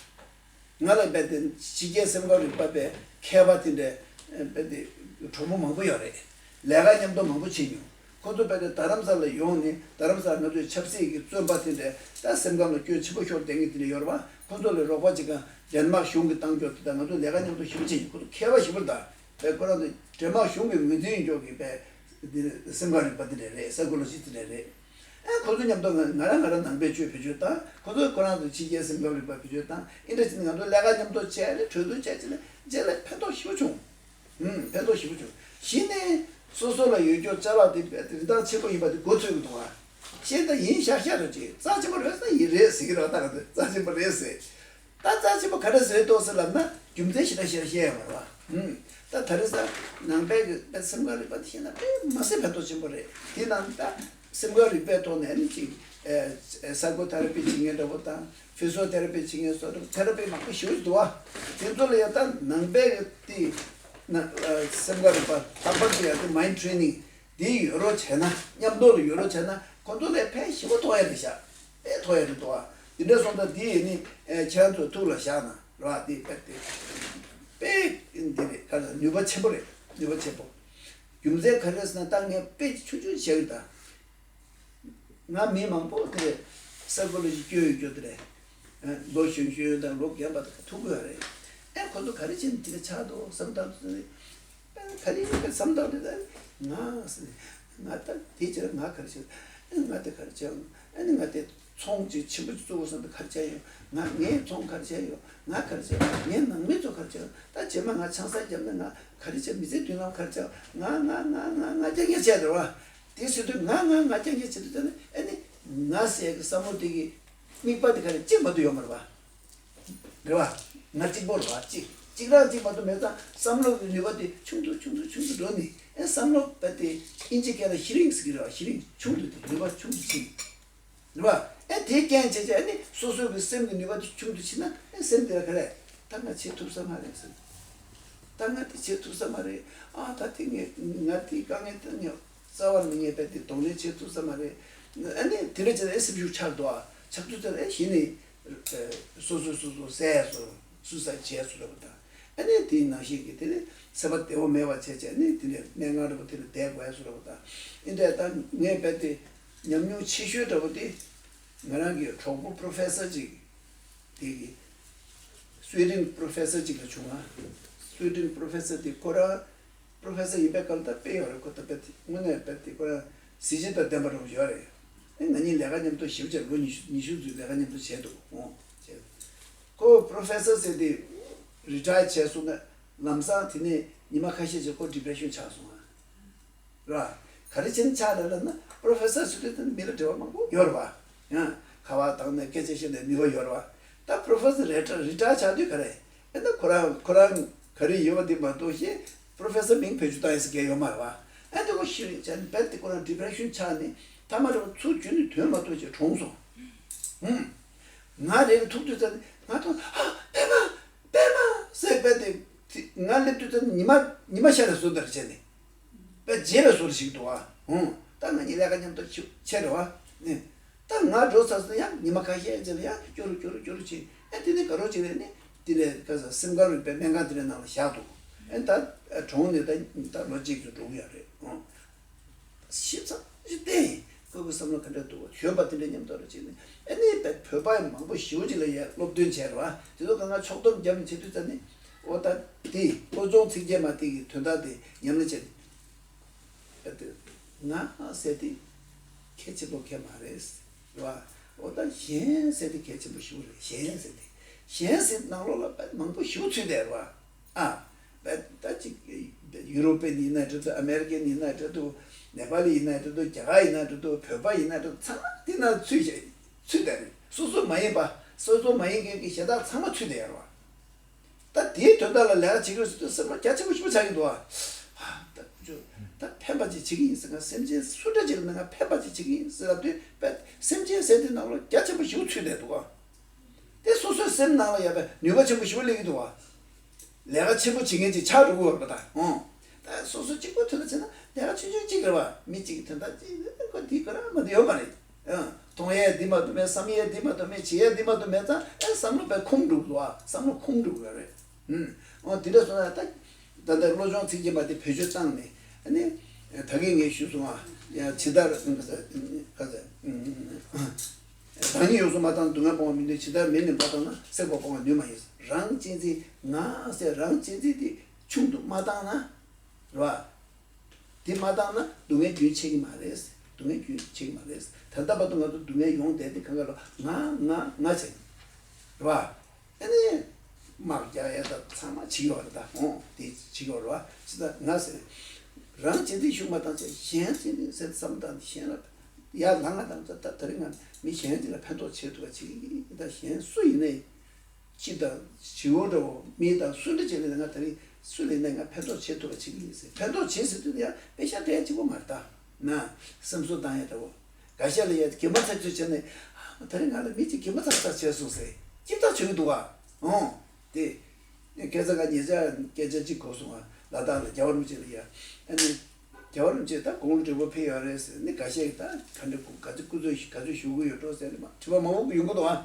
ང་ལ་རྦད་དེ་ཕྱི་རྒྱལ་སེམས་ཁམས་རིག་པ་པའི་མཁས་པ་དེ་འདྲའི་རྦད་དེ་གྲོགས་པོ་མང་པོ་ཡོད་རེད། ལས་ཀ་མཉམ་དུ་མང་པོ་བྱེད་མྱོང་། ཁོ་ཚོ་རྦད་དེ་རྡ་རམ་ས་ལ་ཡོང་ནས་རྡ་རམ་ས་ལ་ང་ཚོའི་ཆབ་སྲིད་ཀྱི་བཙོན་པ་དེ་འདྲའི་ད་སེམས་ཁམས་ལ་སྐྱོན་ཆེན་པོ་ཤོར་བསྡད་མཁན་དེ་འདྲ་ཡོད་རེད་བ། ཁོ་ཚོ་ལ་རོགས་པ་བྱེད་མཁན་ཌེན་མཱག་གཞུང་གིས་བཏང་ཕྱོགས་དེ་དང་ང་ཚོ་ལས་ཀ་མཉམ་དུ་ཞེ་པོ་བྱེད་མྱོང་། ཁོ་ཚོ་མཁས་པ་ཞེ་པོ་རེད། ད་དཔེ་ཁོ་རང་ཚོ་ཌེན་མཱག་གཞུང་གི་ངོས་འཛིན་ཡོད་ཀྱི་དཔེ་ འདི་སེམས་ཁམས་རིག་པ་འདི་འདྲ་རེད། སའི་ཀོ་ལོ་ཇི་འདི་འདྲ་རེད། ཨ་ཁོ་ཚོ་མཉམ་དུ་ང་ང་རང་ང་རང་ནང་པའི་ཆོས་བེད་སྤྱོད་བཏང་། ཁོ་ཚོ་ཁོ་རང་ཚོ་ཕྱི་རྒྱལ་སེམས་ཁམས་རིག་པ་བེད་སྤྱོད་བཏང་། ཨིན་འདྲ་བྱས་ནས་ང་ཚོ་ལས་ཀ་མཉམ་དུ་བྱས་ནས་གྲོས་བསྡུར་བྱས་བྱས་ནས་རྗེས་ལ་ཕན་ཐོགས་ཞེ་པོ་བྱུང་། ཧུམ། ཕན་ཐོགས་ཞེ་པོ་བྱུང་། གཞི་ནས་སོ་སོ་ལ་ཡོད་རྒྱུ་ཅ་ལག་དེ་རིན་ཐང་ཆེན་པོ་ཡིན་པ་དེ་མགོ་ཚོས་ཀྱི་འདུག་ཨ། ཤེས་ད་ཡིན་ཤག་ཤག་རེད་ཅེས། རྩ་ཆེན་པོ་རེད་ཟེར་ན་ཡིན་རེད་ཟེར་གྱི་རེད་བ། ད་ག་ཚོད་རྩ་ཆེན་པོ་རེད་ཟེར། ད་རྩ་ཆེན་པོ་ག་རེ་ཟེར་འདུག་ཟེར་ལབ་ན་རྒྱུ་མཚན་ཞེ་དྲག་ཞེ་དྲག་བཤད་ཡོད་མ་རེད་བ། ཧུམ། ད་ད་རེས་ས་ནང་པའི་གི་དཔེ་སེམས་ཁམས་རིག་པ་དེ་ཤེས་ན་དཔེ་མ་སྲིད་ཕན་ཐོགས་ཆེན་པོ་རེད། དེ་ནང་ད་སེམས་ཁམས་རིག་པའི་ཐོག་ནས་ནི་ཅིག་ཨེ་ཨེ་སའི་ཀོ་ཐེ་ར་པི་བྱེད་མཁན་འདྲ་པོ་དང་། ཕི་ཟི་ཡོ་ཐེ་ར་པི་བྱེད་མཁན་སོགས་ཐེ་ར་པི་མང་པོ་ཞེ་པོ་ཅིག་འདུག་བ། དེ་ཚོ་ལ་ཡང་ད་ནང་པའི་གི་དེ་ན་ཨ་སེམས་ཁམས་རིག་པ་ལྷག་པར་དུ་ཡང་དེ་mind training་འདི་ཡོད་རོགས་བྱས་ན། མཉམ་དུ་ལ་ཡོད་རོགས་བྱས་ན་ཁོ་ཚོ་ལ་ཕན་ཞེ་པོ་ཐོགས་ཡ་རེད་ཤག། དཔེ་ཐོགས་ཡ་རེད་འདུག་ཨ། དེ་འདྲ་སོང་ཙང་དེ་ཡིན་ནི་ཨེ་ཁྱེད་རང་ཚོ་ཐུགས་ལ་བཞག་ན་ར་བ། དེ་དཔེ་དེ་དཔེ་འདི་རེད། ག་ལ་ནུས་པ་ཆེན་པོ་རེད། ནུས་པ་ཆེན་པོ། རྒྱུ་མཚན་ག་རེ་རེད་ཟེར་ན། ད་ངས་དཔེ་ཆུང་ཆུང་བྱས་ཡོད་ད། ང་མི་མང་པོ་དེ་སའི་ཀོ་ལོ་ཇི་སྐྱོན་ཡོད་རྒྱུ་དེ་རེད། ལོ་གཞོན་གཞོན་དང་ལོ་རྒན་པ་དང་ཐུག་གི་ཡོད་རེད། ཨེ་ཁོ་ཚོ་ག་རེ་བྱས་ནས་དེ་འདྲ་ཆགས་འདུག་བསམ་སྟངས་དེ་རེད། ཨེ་ག་རེ་ཡིན་པའི་བསམ་སྟངས་དེ་ད་ང་ཟེར་ནས། ང་ད་དེ་ཕྱིར་ང་ག་རེ་བྱས། ཨེ་ང་དེ་ག་རེ་བྱས། ཨེ་ནི་ང་དེ་ཚོང་ཅིག་ཆེན་པོ་ཅིག་བཙུགས་དགོས་བསམ་ད་ག་རེ་བྱས་ཡོད། ང་ངའི་ཚོང་ག་རེ་བྱས་ཡོད། ང་ག་རེ་བྱས་ཡོད། ངའི་ནང་མི་ཚོ་ག་རེ་བྱས་ཡོད། ད་རྗེས་མ་ང་ཆང་ས་བརྒྱབ་ན་ང་ག་རེ་བྱས། མི་ཚེ་མདུན་ལམ་ག་རེ་བྱས། ང་ང་ང་ང་ང་རྐྱང་རྐྱང་བྱས་འདུག་བ། དེ་ཟེར་དུས་ང་ང་ང་རྐྱང་རྐྱང་བྱེད་དུས་ཙམ་ནས་ཨ་ནི་ང་ཟེར་གི་བསམ་བློ་དེ་གི་དམིགས་པ་དེ་ག་རེ་གཅིག་མ་གཏོགས་ཡོད་མ་རེད་བ། རེད་བ། ང་གཅིག་པོ་རེད་བ། གཅིག་གཅིག་རང་གཅིག་མ་གཏོགས་མེད་ཙང་བསམ་བློ་གི་ནུས་པ་དེ་ཆུང་དུ་ཆུང་དུ་ཆུང་དུ་འགྲོ་ནས། ཨེ་བསམ་བློ་བ་དེ་ཨིན་ཇི་སྐད་ལ་ཤི་རིང་ཟེར་གི་རེད་བ། ཤི་རིང་ཆུང་དུ་དེ་ནུས་པ་ཆུང་དུ་ཕྱིན། རེད་བ། ཨེ་དེའི་རྐྱེན་བྱས་བྱས་ཨ་ནི་སོ་སོ་གི་སེམས་ཀྱི་ནུས་པ་དེ་ཆུང་དུ་ཕྱིན་ན། ཨེ་སེམས་དེ་ལ་ག་རེ། ད་ང་བྱེད་ཐུབ་ས་མ་རེད་ཟེར། ད་ང་དེ་བྱེད་ཐུབ་ས་མ་རེད། ཨ་ད་དེ་ངས་ང་དེའི་དཀའ་ངལ་དེ་ངས་རྩ་བ་ནས་ངས་བས་དེ་གདོང་ལེན་བྱེད་ཐུབ་ས་མ་རེད། ཨ་ནི་དེ་འདྲ་བྱས་ན་ཨེ་སེམས་ཤུགས་ཆག་འདུག་ཨ། ཆག་དུས་ཙམ་ཨེ་གཞི་ནས་སོ་སོ་སོ་སོ་བསད་སོ་སུ་སའིཌ་བྱས་སོ་རེད་པ། ད་ཨ་ནི་དེའི་ནང་བཞིན་གྱི་དེ་ནི་སེམས་པ་བདེ་བོ་མེད་པ་བྱས་བྱས་ནི་དེ་ནས་གནས་ངན་འདྲ་པོ་དེ་ལ་བསྡད་དགོས་སོ་རེད་པ། ད་ཨེ་འདྲ་ད་ངས་བས་དེ་ཉམས་མྱོང་ཆེ་ཤོས་འདྲ་པོ་དེ་ང་རང་གི་གྲོགས་པོ་པོ་རོ་ཕེ་སར་ཅིག་དེ་གི་སུའི་ཌེན་པོ་རོ་ཕེ་སར་ཅིག་ལ་བྱུང་ང་། སུའི་ཌེན་པོ་རོ་ཕེ་སར་དེ་ཁོ་རང་པོ་རོ་ཕེ་སར་ཡིན་པའི་སྐབས་ལ་ད་དཔེ་ཡོད་རེད། ཁོ་ད་དཔེ་དེ་དངོས་གནས་དཔེ་དེ་ཁོ་རང་གཟི་བརྗིད་དང་ལྡན་པ་འདྲ་པོ་ཡོད་རེད། ཨེ་ང་གཉིས་ལས་ཀ་མཉམ་དུ་ཞེ་པོ་ཅིག་ལོ་ཉི་ཤུ་ཉི་ཤུ་ཙམ་ལས་ཀ་མཉམ་དུ་བྱས་འདུག་ཨོ། བྱས། ཁོ་པོ་རོ་ཕེ་སར་ཟེར་དེ་རི་ཊ་ཡར་བྱས་སོང་ན་ལམ་སང་དེ་ནས་ཉི་མ་ཁ་ཤས་ཅིག་ཁོ་ཌི་པི་རེ་ཤན་ཆགས་སོང་ང་། ར། ག་རེ་བྱས་ནས་ཆགས་རེད་ལབ་ན། པོ་རོ་ཕེ་སར་ཟེར་དུས་དེ་མི་ལ་འབྲེལ་བ་མང་པོ་ཡོད་རེད་བ། ཡང་ཁ་པར་བཏང་ནས་སྐད་ཆ་བཤད་ནས་ནུས་པ་ཡོད་རེད་བ། ད་པོ་རོ་ཕེ་སར་རི་ཊ་ཡར་རི་ཊ་ཡར་ཆགས་དུས་ག་རེ། ཨེ་ད་ཁོ་རང་ཁོ་རང་ག་རེ་ཡོད་པ་དེ་མ་གཏོགས་ཤེས་པོ་རོ་ཕེ་སར་མིང་བེད་སྤྱོད་བཏང་ཡས་ཟེར་མཁན་ཡོད་མ་རེད་བ། ཨེ་ད་ཁོ་ཤི་རིང་བྱས་ནས་རྦད་དེ་ཁོ་རང་ཌི་པི་རེ་ཤན་ཆགས་ནས་ཐ་མ་རེ་བ་ཚུར་རྒྱུན་ནས་ཐོན་མ་ཐུབ་བྱས་གྲོངས་སོང་། ཧུམ། ང་རེ་རེ་ཐུག་དུས་ཙམ་ནས་ང་ཐོག་ཨ་པད་མ་པད་མ་ཟེར་རྦད་དེ་ང་སླེབས་དུས་ཙམ་ནས་ཉི་མ་ཉི་མ་ཤར་བའི་བཟོ་འདྲ་བྱས་ནས། པད་རྒྱས་པའི་བཟོ་འདྲ་ཞིག་འདུག་ཨ། ཧུང་། ད་ང་གཉིས་ལས་ཀ་མཉམ་དུ་ཆུ་ཆེ་རེད་བ། ནི། ད་ང་འགྲོ་ཚར་སོང་ཡང་ཉི་མ་ཁ་ཤས་ཙམ་ཡང་སྐྱོ་རུ་སྐྱོ་རུ་སྐྱོ་རུ་ཕྱིན། ཨེ་དེ་ནས་དགའ་རོགས་བྱས་ནས་ནི་དེ་ནས་ག་ས་སེམས་ཁམས་རིག་པའི་སྨན་ཁང་དེ་འདྲའི་ནང་ལ་བཞག་འདུག་ཨེ་ད་གྲོངས་ནས་ད་ད་ལོ་གཅིག་ཙམ་འགྲོ་གི་ཡོད་རེད། ཧུང་། ཞིབ་ཚགས་ཅིག་བལྟས་ཡིན། ཁོ་གི་བསམ་བློ་ག་འདྲ་འདུག་གཞོན་པ་དེ་འདྲ་མཉམ་དུ་རེ་བྱས་ནས་ཨ་ནི་བོད་པ་ཡང་མང་པོ་ཞེ་པོ་ཅིག་ལ་ཡ་སློབ་སྟོན་བྱས་རེད་བ། དེ་ཚོ་གང་ག་ཕྱོགས་བསྡོམས་བརྒྱབ་ནས་བྱེད་དུས་ཙམ་ནས་འོ་ད་དེ་བློ་སྦྱོང་ཚིག་བརྒྱད་མ་དེ་གི་དོན་དག་དེ་ཉམས་ལེན་བྱས་ནས་ཨ་དེ་ང་ཟེར་དེ་ཁྱད་ཆེན་པོ་ཁྱད་མ་རེད་རེད་བ། འོ་ད་གཞན་ཟེར་དེ་གལ་ཆེན་པོ་ཞེ་པོ་རེད། གཞན་ཟེར་དེ་གཞན་ཟེར་ནང་ལོགས་ལ་མང་པོ་ཞེ་པོ་ཚུད་བསྡད་རེད་བ། ཨ། ད་ཅིག་ཡུ་རོ་པའི་ཡིན་ན་འདྲ་འདུག་ཨ་མེ་རི་ཀའི་ཡིན་ན་འདྲ་འདུག་ནེ་པ་ལི་ཡིན་ན་འདྲ་འདུག་རྒྱ་གར་ཡིན་ན་འདྲ་འདུག་བོད་པ་ཡིན་ན་འདྲ་འདུག་ཚང་མ་དེ་ན་ཚུད་བྱས་ཚུད་བསྡད་རེད། སོ་སོ་མ་ཡིན་པ་སོ་སོ་མ་ཡིན་མཁན་གྱི་གཞན་དག་ཚང་མ་ཚུད་བསྡད་ཡོད་རེད་བ། ད་དེའི་དོན་དག་ལ་ལས་ཀ་བྱེད་ཀྱི་ཡོད་ཟེར་དུས་སེམས་ལ་རྒྱ་ཆེན་པོ་ཞེ་པོ་ཆགས་ཀྱི་འདུག་ཨ། ད་ཅོ་ད་ཕན་པ་ཅིག་བྱེད་ཀྱི་ཡིན་ཟེར། ང་སེམས་ཅན་སུ་འདྲ་ཅིག་ལ་ང་ཕན་པ་ཅིག་བྱེད་ཀྱི་ཡིན་ཟེར་ལབ་དུས་པད་སེམས་ཅན་ཟེར་དེ་ནང་ལ་རྒྱ་ཆེན་པོ་ཞེ་པོ་ཚུད་བསྡད་འདུག་ཨ། དེ་སོ་སོའི་སེམས་ནང་ལ་ཡོད་པའི་ནུས་པ་ཆེན་པོ་ཞེ་པོ་སླེབས་ཀྱི་འདུག་བ། ལས་ཀ་ཆེན་པོ་བྱེད་མཁན་ཅིག་ཆགས་འགྲོ་གི་ཡོད་རེད་པ་ད། ཨོ། ད་སོ་སོ་གཅིག་པོ་དོན་དུ་བྱས་ན་ལས་ཀ་ཆུང་ཆུང་གཅིག་རེད་བ། མི་གཅིག་གི་དོན་དག་གཅིག་རེད། ཁོ་འདི་ཁོ་རང་མ་གཏོགས་ཡོད་མ་རེད། ཨ། མཐོང་ཡས་འདི་མ་གཏོགས་མེད། བསམ་ཡས་འདི་མ་གཏོགས་མེད། བྱེད་ཡས་འདི་མ་གཏོགས་མེད་ཙང་ཨ་བསམ་བློ་དཔེ་ཁུམ་འགྲོ་གི་འདུག་བ། བསམ་བློ་ཁུམ་འགྲོ་གི་ཡོད་རེད། ཨུམ། ཨོ་དེ་འདྲ་སོང་ན་ད། ད་ལྟ་བློ་སྦྱོང་ཚིག་བརྒྱད་མ་དེ་བེད་སྤྱོད་བཏང་ནས་ཨ་ནི། ད་གིན་ངས་ཞུས་སོང་ཨ། ཡ་ཇི་ལྟར་ག་ས་ག་ས། བདག་ཉིད་ཡོངས་སུ་མ་བཏང་ན་སྡུག་བསྔལ་སྤོང་བ་མི་ནུས། ཇི་ལྟར་མེ་ནི་མ་བཏང་ན་སྲེག་པ་སྤོང་བ་ནུས་མ་ཡིན། རང་གཅེས་འཛིན་ང་ཟེར་རང་གཅེས་འཛིན་དེ་ཆུང་དུ་མ་བཏང་ན་རེད་བ། དེ་མ་བཏང་ན་སྡུག་བསྔལ་རྒྱུན་ཆད་ཀྱི་མ་རེད། སྡུག་བསྔལ་རྒྱུན་ཆད་ཀྱི་མ་རེད། ད་ལྟ་བར་དུ་ང་ཚོ་སྡུག་བསྔལ་ཡོང་བསྡད་དེ་གང་ག་ལ་ང་ང་ང་བྱས་ནས་རེད་བ། ཨ་ནི། དམག་རྒྱག་ཡ་ད་ཚང་མ་བྱེད་ཀྱི་ཡོད་རེད། ད་འོང་དེ་བྱེད་ཀྱི་ཡོད་རེད་བ། ཅི་ད་ང་ཟེར། རང་གཅེས་འཛིན་ཤུགས་མ་བཏང་ཚེ་གཞན་གཅེས་འཛིན་ཟེར་བསམ་བཏང་དེ་གཞན་ལ་ཡར་ལངས་ང་བཏང་ཚེ་ད་ད་རིང་ང་མི་གཞན་ཅིག་ལ་ཕན་ཐོགས་བྱེད་ཐུབ་པ་བྱེད་ཀྱི་ཡིན། ད་གཞན་སུ་ཡིན་ནའི་ཅི་ད་བྱིའུ་འདྲ་བོ་མི་དང་སུ་འདྲ་བྱེད་ལས་ང་ད་རིང་སུ་ལས་ནས་ང་ཕན་ཐོགས་བྱེད་ཐུབ་པ་བྱེད་ཀྱི་ཡིན་ཟེར། ཕན་ཐོགས་བྱེད་ཟེར་དུས་ཡང་དཔེ་ཤ་འདྲ་གཅིག་པོ་མ་རེད་ད། ན་སེམས་གསོ་བཏང་ཡ་འདྲ་བོ། འགའ་ཤས་ལ་ཡ་གད་མོ་ཚག་ཚུལ་བྱས་ནས་ཨ་ད་རིང་ང་ལ་མི་གཅིག་གད་མོ་ཚག་ཚག་བྱས་སོང་ཟེར་ཅིག་ཐག་ཆོད་ཀྱི་འདུག་ག་འོང་དེ། སྐལ་བཟང་ག་ཉེ་ཆར་སྐད་ཆ་གཅིག་གོ་སོང་ང་། ལ་དྭགས་ལ་རྒྱལ་བ་རིན་པོ་ཆེ་ལ་ཡ། ཨ་ནི། རྒྱལ་བ་རིན་པོ་ཆེ་ད་དགུང་ལོ་བགྲེས་པོ་ཕེབས་ཡོད་རེད་ཟེར་ནི་འགའ་ཤས་ཀྱིས་ད་ག་འདྲ་ག་ཚོད་སྐུ་ཚོད་ག་ཚོད་བཞུགས་ཀྱི་ཡོད་འགྲོ་ཟེར་ནི་མ་དྲི་བ་མང་པོ་ཡོང་གི་འདུག་ཨ།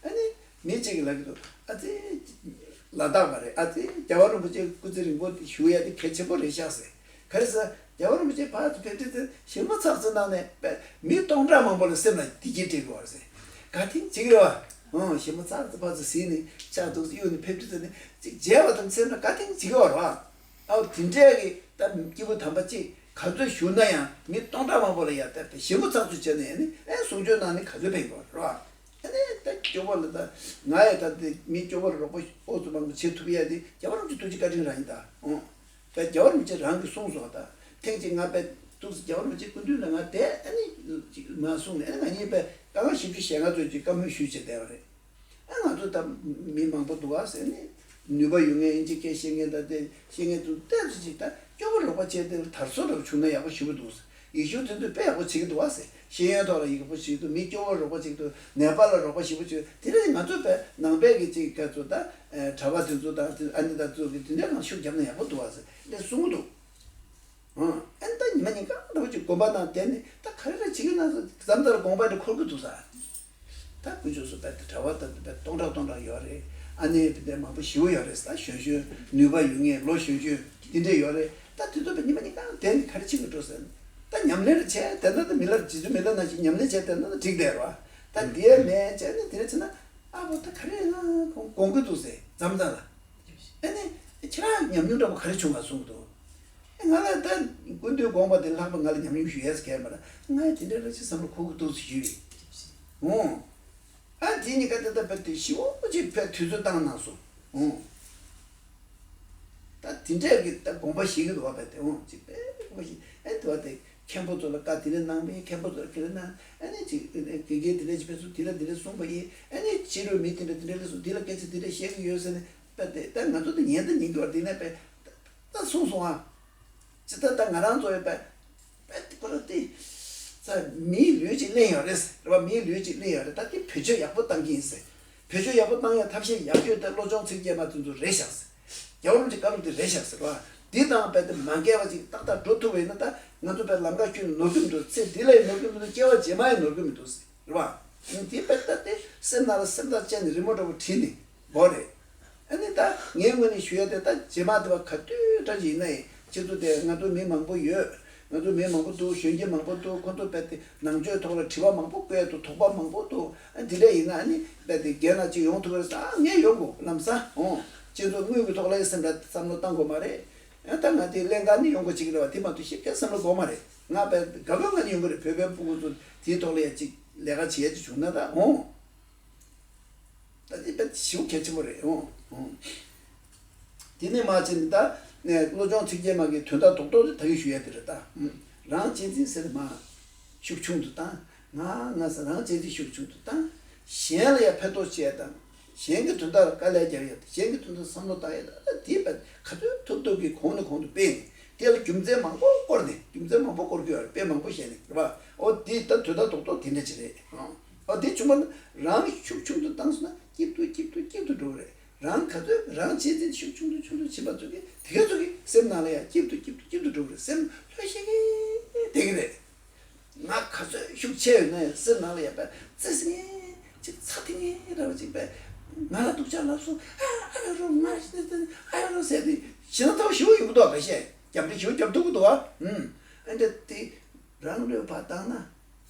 ཨ་ནི། མི་གཅིག་གིས་ལབ་ཀྱི་འདུག་ཨ་ཙི། ལ་དྭགས་པ་རེད། ཨ་ཙི་རྒྱལ་བ་རིན་པོ་ཆེ་སྐུ་ཚེ་རིང་པོ་བཞུགས་ཡ་དེ་གལ་ཆེན་པོ་རེད་ཤག་ཟེར། ག་རེ་ཟེར། རྒྱལ་བ་རིན་པོ་ཆེ་ཕར་ཚུར་ཕེབས་དུས་ཙམ་ཞི་མོ་ཚགས་ཚུད་གནང་ནས་པས་མི་སྟོང་ཕྲག་མང་པོ་ལ་སེམས་ལ་བདེ་སྐྱིད་སྤྲད་དགོས་པ་རེད་ཟེར། ག་ཐེངས་གཅིག་རེད་བ། ཨང་ཞི་མོ་ཚགས་ཚུད་ཕར་ཚུར་ཟིན་ནས་ཕྱག་ཐུགས་གཡུག་ནས་ཕེབས་དུས་ཙམ་ནས་ཅིག་མཇལ་བ་དང་སེམས་ལ་ག་ཐེངས་གཅིག་རེད་བ། ཨའོ་དེ་འདྲས་ཀྱི་ད་སྐྱེས་བུ་དམ་པ་གཅིག་ག་ཚོད་བཞུགས་ན་ཡང་མི་སྟོང་ཕྲག་མང་པོ་ལ་ཡ་ད་པས་ཞི་མོ་ཚགས་ཚུད་བྱས་ནས་ནི་ཨེ་གསུང་ཆོས་གནང་ནས་ག་ཚོད་ཕེབས་དགོས་རེད་བ། ཨ་ནི་ད་སྐྱོ་པོ་ལ་ད་ང་ཡི་ད་དེ་མི་སྐྱོ་པོ་ལ་རོགས་པ་ཨོ་ཙི་མང་པོ་བྱེད་ཐུབ་ཡ་དེ་རྒྱལ་བ་རིན་པོ་ཆེ་ཐུགས་རྗེ་བཀའ་དྲིན་རང་ཡིན་ད། ཨོ། ད་རྒྱལ་བ་རིན་པོ་ཆེ་རང་གིས་གསུངས་སོང་ད། ཐེངས་གཅིག་ང་པས་ཏུག་ཙི་རྒྱལ་བ་རིན་པོ་ཆེ་སྐུ་མདུན་ལ་ང་བསྡད་ཨ་ནི་ཅིག་མ་གསུངས་ནས་ཨ་ནི་ང་གཉིས་པས་དཀའ་ངལ་བཞི་བཅུ་ཞེ་ལྔ་ཙམ་ཅིག་བཀའ་མོལ་ཞུས་བྱས་བསྡད་པ་རེད། ཨ་ང་ཚོ་ད་མི་མང་པོ་འདུག་ཨ་ཟེར་ནས་ནུས་པ་ཡོད་མཁན་ཨིན་ཇི་སྐད་ཤེས་མཁན་ད་ལྟའི་ཤེས་མཁན་ཚོ་ཏོག་ཙམ་ཅིག་ད་སྐྱོ་པོ་རོགས་པ་བྱས་ཏེ་དར་སྲོལ་འདྲ་བོ་བྱུང་ན་ཡག་པོ་ཞེ་པོ་འདུག་ཟེར། ཡེ་ཤུ་དེ་ཚོས་དཔེ་ཡག་པོ་བྱེད་ཀྱི་འདུག་བ་ཟེར། ཤེས་ཡོན་ཐོག་ལ་ཡག་པོ་བྱེད་ཀྱི་འདུག་མི་སྐྱོ་བོར་རོགས་པ་བྱེད་ཀྱི་འདུག་ནད་པ་ལ་རོགས་པ་ཞེ་པོ་བྱེད་ཀྱི་འདུག་དེ་རིང་ང་ཚོ་དཔེ་ནང་པའི་གི་ཅིག་སྐད་ཚོ་ད་གྲྭ་པ་དེ་ཚོ་དང་ཨ་ནི་ད་ཚོ་གི་དེ་འདྲའི་ངང་ཤུགས་བརྒྱབ་ན་ཡག་པོ་འདུག་བ་ཟེར་ལས་གསུང་གི་འདུག་ཨ་ནི་ད་ཉི་མ་ཉིན་གང་འདྲ་བོ་ཅིག་དགོན་པ་ནང་བསྡད་ནས་ད་ག་རེ་རེ་བྱེད་ཀྱི་ན་ཟེར་ཙམ་ད་ལ་དགོངས་པ་འདྲ་འཁོར་གི་འདུག་ས། ད་དཀོན་མཆོག་གསུམ་དཔེ་དེ་གྲྭ་པ་དང་དཔེ་སྟོང་ཕྲག་སྟོང་ཕྲག་ཡོད་རེད། ཨ་ནེ་དཔེ་དེ་མང་པོ་ཞེ་པོ་ཡོད་རེད། ད་གཞོན་གཞོན་ནུས་པ་ཡོད་མཁན་ལོ་གཞོན་གཞོན་དེ་འདྲས་ཡོད་རེད། ད་དེ་ཚོ་དཔེ་ཉི་མ་ཉིན་གང་བསྡད་ནས་ག་རེ་བྱེད་དགོས་འགྲོ་ཟེར། ད་ཉམས་ལེན་རེ་བྱས་བསྡད་ན་ད་མི་ལ་རྗེ་བཙུན་མི་ལ་ནང་བཞིན་ཉམས་ལེན་བྱས་བསྡད་ན་ད་འགྲིག་བསྡད་རེད་བ། ད་འདིའི་མེད་བྱས་ནས་དེ་འདྲས་བྱས་ན་ཨ་བོ་ད་ག་རེ་ཡིན་ན་དགོངས་ཀྱི་འདུག་ཟེར་ཙམ་ཙམ་ལ། ཨ་ནེ་ཁྱེད་རང་ཉམས་མྱོང་འདྲ་པོ་ག་རེ་བྱུང་བ་གསུང་གི་འདུག་ང་ལ་ད་སྐུ་མདུན་དགོངས་པ་དེ་ལྷག་པ་ང་ལ་ཉམས་མྱོང་ཞུ་ཡས་གལ་མ་རེད། ང་ཡི་དེ་འདྲའི་ར་ཅིག་བསམ་བློ་འཁོར་གི་འདུག་ཟེར་ཞུས་ཡིན། འོང་། ཨ་དེ་གཉིས་ཀ་ད་ལྟ་བར་དུ་ཞེ་པོ་ཅིག་ཕར་དུས་ཚོད་བཏང་གནང་སོང་། འོང་། ད་དེ་འདྲས་ཀྱི་ད་དགོངས་པ་བཞེས་ཀྱི་འདུག་བ་བར་དུ་འོང་ཅིག་དཔེ་དགོངས་པ་བཞེས་ཨེ་དུ་བ་དེ་མཁན་པོ་ཚོ་ལ་བཀའ་དེ་འདྲས་གནང་མིན་མཁན་པོ་ཚོ་ལ་དེ་འདྲས་གནང་ཨ་ནི་ཅིག་དགེ་རྒན་དེ་འདྲས་ཅིག་ཕེབས་སོང་དེ་ལ་དེ་འདྲས་གསུངས་པ་ཡིན་ཨ་ནི་ཕྱི་རོལ་མི་དེ་འདྲས་དེ་འདྲས་སླེབས་སོང་དེ་ལ་སྐད་ཆ་དེ་འདྲས་བཤད་ཀྱི་ཡོད་ཟེར་ནས་བར་དུ་ད་ང་ཚོ་དེ་ཉན་ད་ཉན་གྱི་བ་དེ་ནས་བར་ད་གསུངས་སོང་ཨ། ཇི་ལྟར་ད་ང་རང་ཚོ་ཡོད་པས། པས་ཁོ་རང་དེ། ས་མིའི་ལུས་ཅིག་ལེན་ཡོད་རེད་ཟེར་བ་མིའི་ལུས་ཅིག་ལེན་ཡོད་རེད་ད་དེ་བེད་སྤྱོད་ཡག་པོ་བཏང་གི་ཡིན་ཟེར། བེད་སྤྱོད་ཡག་པོ་བཏང་ཡ་ཐབས་ཤེས་ཡག་ཤོས་དེ་བློ་སྦྱོང་ཚིག་བརྒྱད་མ་དེ་ཚོ་རེད་ཤག་ཟེར། རྒྱལ་བ་རིན་པོ་ཆེ་བཀའ་སློབ་དེ་རེད་ཤག་ཟེར་བ། འདི་དང་རྦད་དེ་མ་འགལ་བ་ཅིག་ཏག་ཏག་འགྲོ་ཐུབ་པ་ཡིན་ན་ད་ང་ཚོ་པས་ལམ་ཁ་ཁྱོན་ནོར་གི་མི་འདུག་ཚེ་འདི་ལ་ཡང་ནོར་གི་མི་འདུག་སྐྱེ་བ་རྗེས་མ་ཡང་ནོར་གི་མི་འདུག་ཟེར། རེད་བ། དེ་བས་ད་དེ་སེམས་ནང་ལ་སེམས་ཐག་བཅད་ནས་རི་མོ་འདྲ་པོ་བྲིས་ནས་འགོ་རེད། ཨ་ནི་ད་ངའི་ངོས་ནས་ཞུ་ཡ་དེ་ད་རྗེས་མ་དེ་བ་ག་དུས་འདྲ་ཅིག་ཡིན་ན་ཡང་ཁྱེད་ཚོ་དེ་ང་ཚོ་མི་མང་པོ་ཡོད། ང་ཚོ་མི་མང་པོ་འདུག་གཞོན་སྐྱེས་མང་པོ་འདུག་ཁོ་ཚོ་རྦད་དེ་ནང་ཆོས་ཐོག་ལ་དྲི་བ་མང་པོ་བཀོད་འདུག་དོགས་པ་མང་པོ་འདུག་ཨ་འདི་འདྲ་ཡིན་ན་ཨ་ནི་རྦད་དེ་རྒན་ལགས་ཅིག་ཡོང་ཐུབ་ཀྱི་རེད་ཟེར། ཨ་ངས་ཡོང་དགོས་ལམ་སང་འོང་། ཁྱེད་ཚོ་དངུལ་གྱི་ཐོག་ལ་ཡང་སེམས་ཁྲལ་བསམ་བློ་བཏང་དགོས་མ་རེད། ཨ་ད་ང་དེ་ཀླན་ཀ་ནི་ཡོང་དགོས་ཅིག་རེད་བ། དེ་མ་གཏོགས་ཞིབ་ཕྲ་བསམ་བློ་དགོས་མ་རེད། ང་དཔེ་དགའ་པོ་ང་ནི་ཡོང་གི་རེད། བོད་པའི་སྤུ་གུ་ཚོ་དེའི་ཐོག་ལ་ཡ་ཅིག་ལས་ཀ་བྱེད་ཡ་ཅིག་བྱུང་ན་ད་འོང་། ད་དེ་དཔེ་ཞེ་པོ་གལ་ཆེན་པོ་རེད་འོང་འོང་། དེ་ནས་མ་བྱས་ནས་ད་ནས་བློ་སྦྱོང་ཚིག་བརྒྱད་མ་གི་དོན་དག་རྡོག་རྡོག་དེ་ད་གིན་ཞུ་ཡ་དེ་རེད་ད། རང་གཅེས་འཛིན་ཟེར་མ་ཤུགས་ཆུང་དུ་བཏང་། ང་ང་ཟེར་རང་གཅེས་འཛིན་ཤུགས་ཆུང་དུ་བཏང་། གཞན་ལ་ཡ་ཕན་ཐོགས་བྱེད་ཡ་དང་། གཞན་གྱི་དོན་དག་ལ་དཀའ་ལས་རྒྱག་ཡ་དང་། གཞན་གྱི་དོན་དག་བསམ་བློ་བཏང་ཡ་དང་། ད་དེ་བས་ག་ཚོད་ཐུབ་ཐུབ་ཀྱིས་གོང་ནས་གོང་དུ་སྤེལ་ནས། དེ་ལ་རྒྱུ་མཚན་མང་པོ་བསྐོར་ནས། རྒྱུ་མཚན་མང་པོ་བསྐོར་གྱི་ཡོད་རེད། དཔེ་མང་པོ་བཤད་ནས་རེད་པ། ཨོ་དེ་ད་དོན་དག་རྡོག་རྡོག་དེ་འདྲ་ཅིག་རེད། ཨོ་དེ་བྱུང་བ་ན་རང་ཤུགས་ཆུང་དུ་བཏང་སོང་ན་སྐྱིད་སྡུག་སྐྱིད་སྡུག་སྐྱིད་སྡུག་འགྲོ་གི་རེད། རང་ག་ཚོད་རང་གཅེས་འཛིན་ཤུགས་ཆུང་དུ་ཆུང་དུ་ཕྱིན་པ་ཚོ་གིས་དེ་ག་ཚོད་ཀྱི་སེམས་ནང་ལ་ཡང་སྐྱིད་སྡུག་སྐྱིད་སྡུག་སྐྱིད་སྡུག་འགྲོ་གི་རེད། སེམས་ལྷོད་ཤིག་གིས་བསྡད་ཀྱི་རེད། ང་ག་ཚོད་ཤུགས་ཆེ་ཡོད་ན་ཡང་སེམས་ནང་ལ་ཡང་པས་ཙི་སི་ངན་ཅིག་ཚ་ཐིང་ངན་ར་བ་ཅིག་པས་ང་ལ་སྡུག་ཅག་ལབ་སོང་། ཨ་ཨ་རོ་རོ་ང་ཨ་རོ་རོ་ཟེར་ཏེ་ཞེ་ན་ཐབས་ཞེ་པོ་ཡོང་གི་འདུག་ག་བཤད་རྒྱབ་འདྲེ་ཞེ་པོ་རྒྱབ་ཐུབ་ཀྱི་འདུག་ཨ། ཨ་འདྲ་དེ་རང་བློས་བག་བཏང་ན་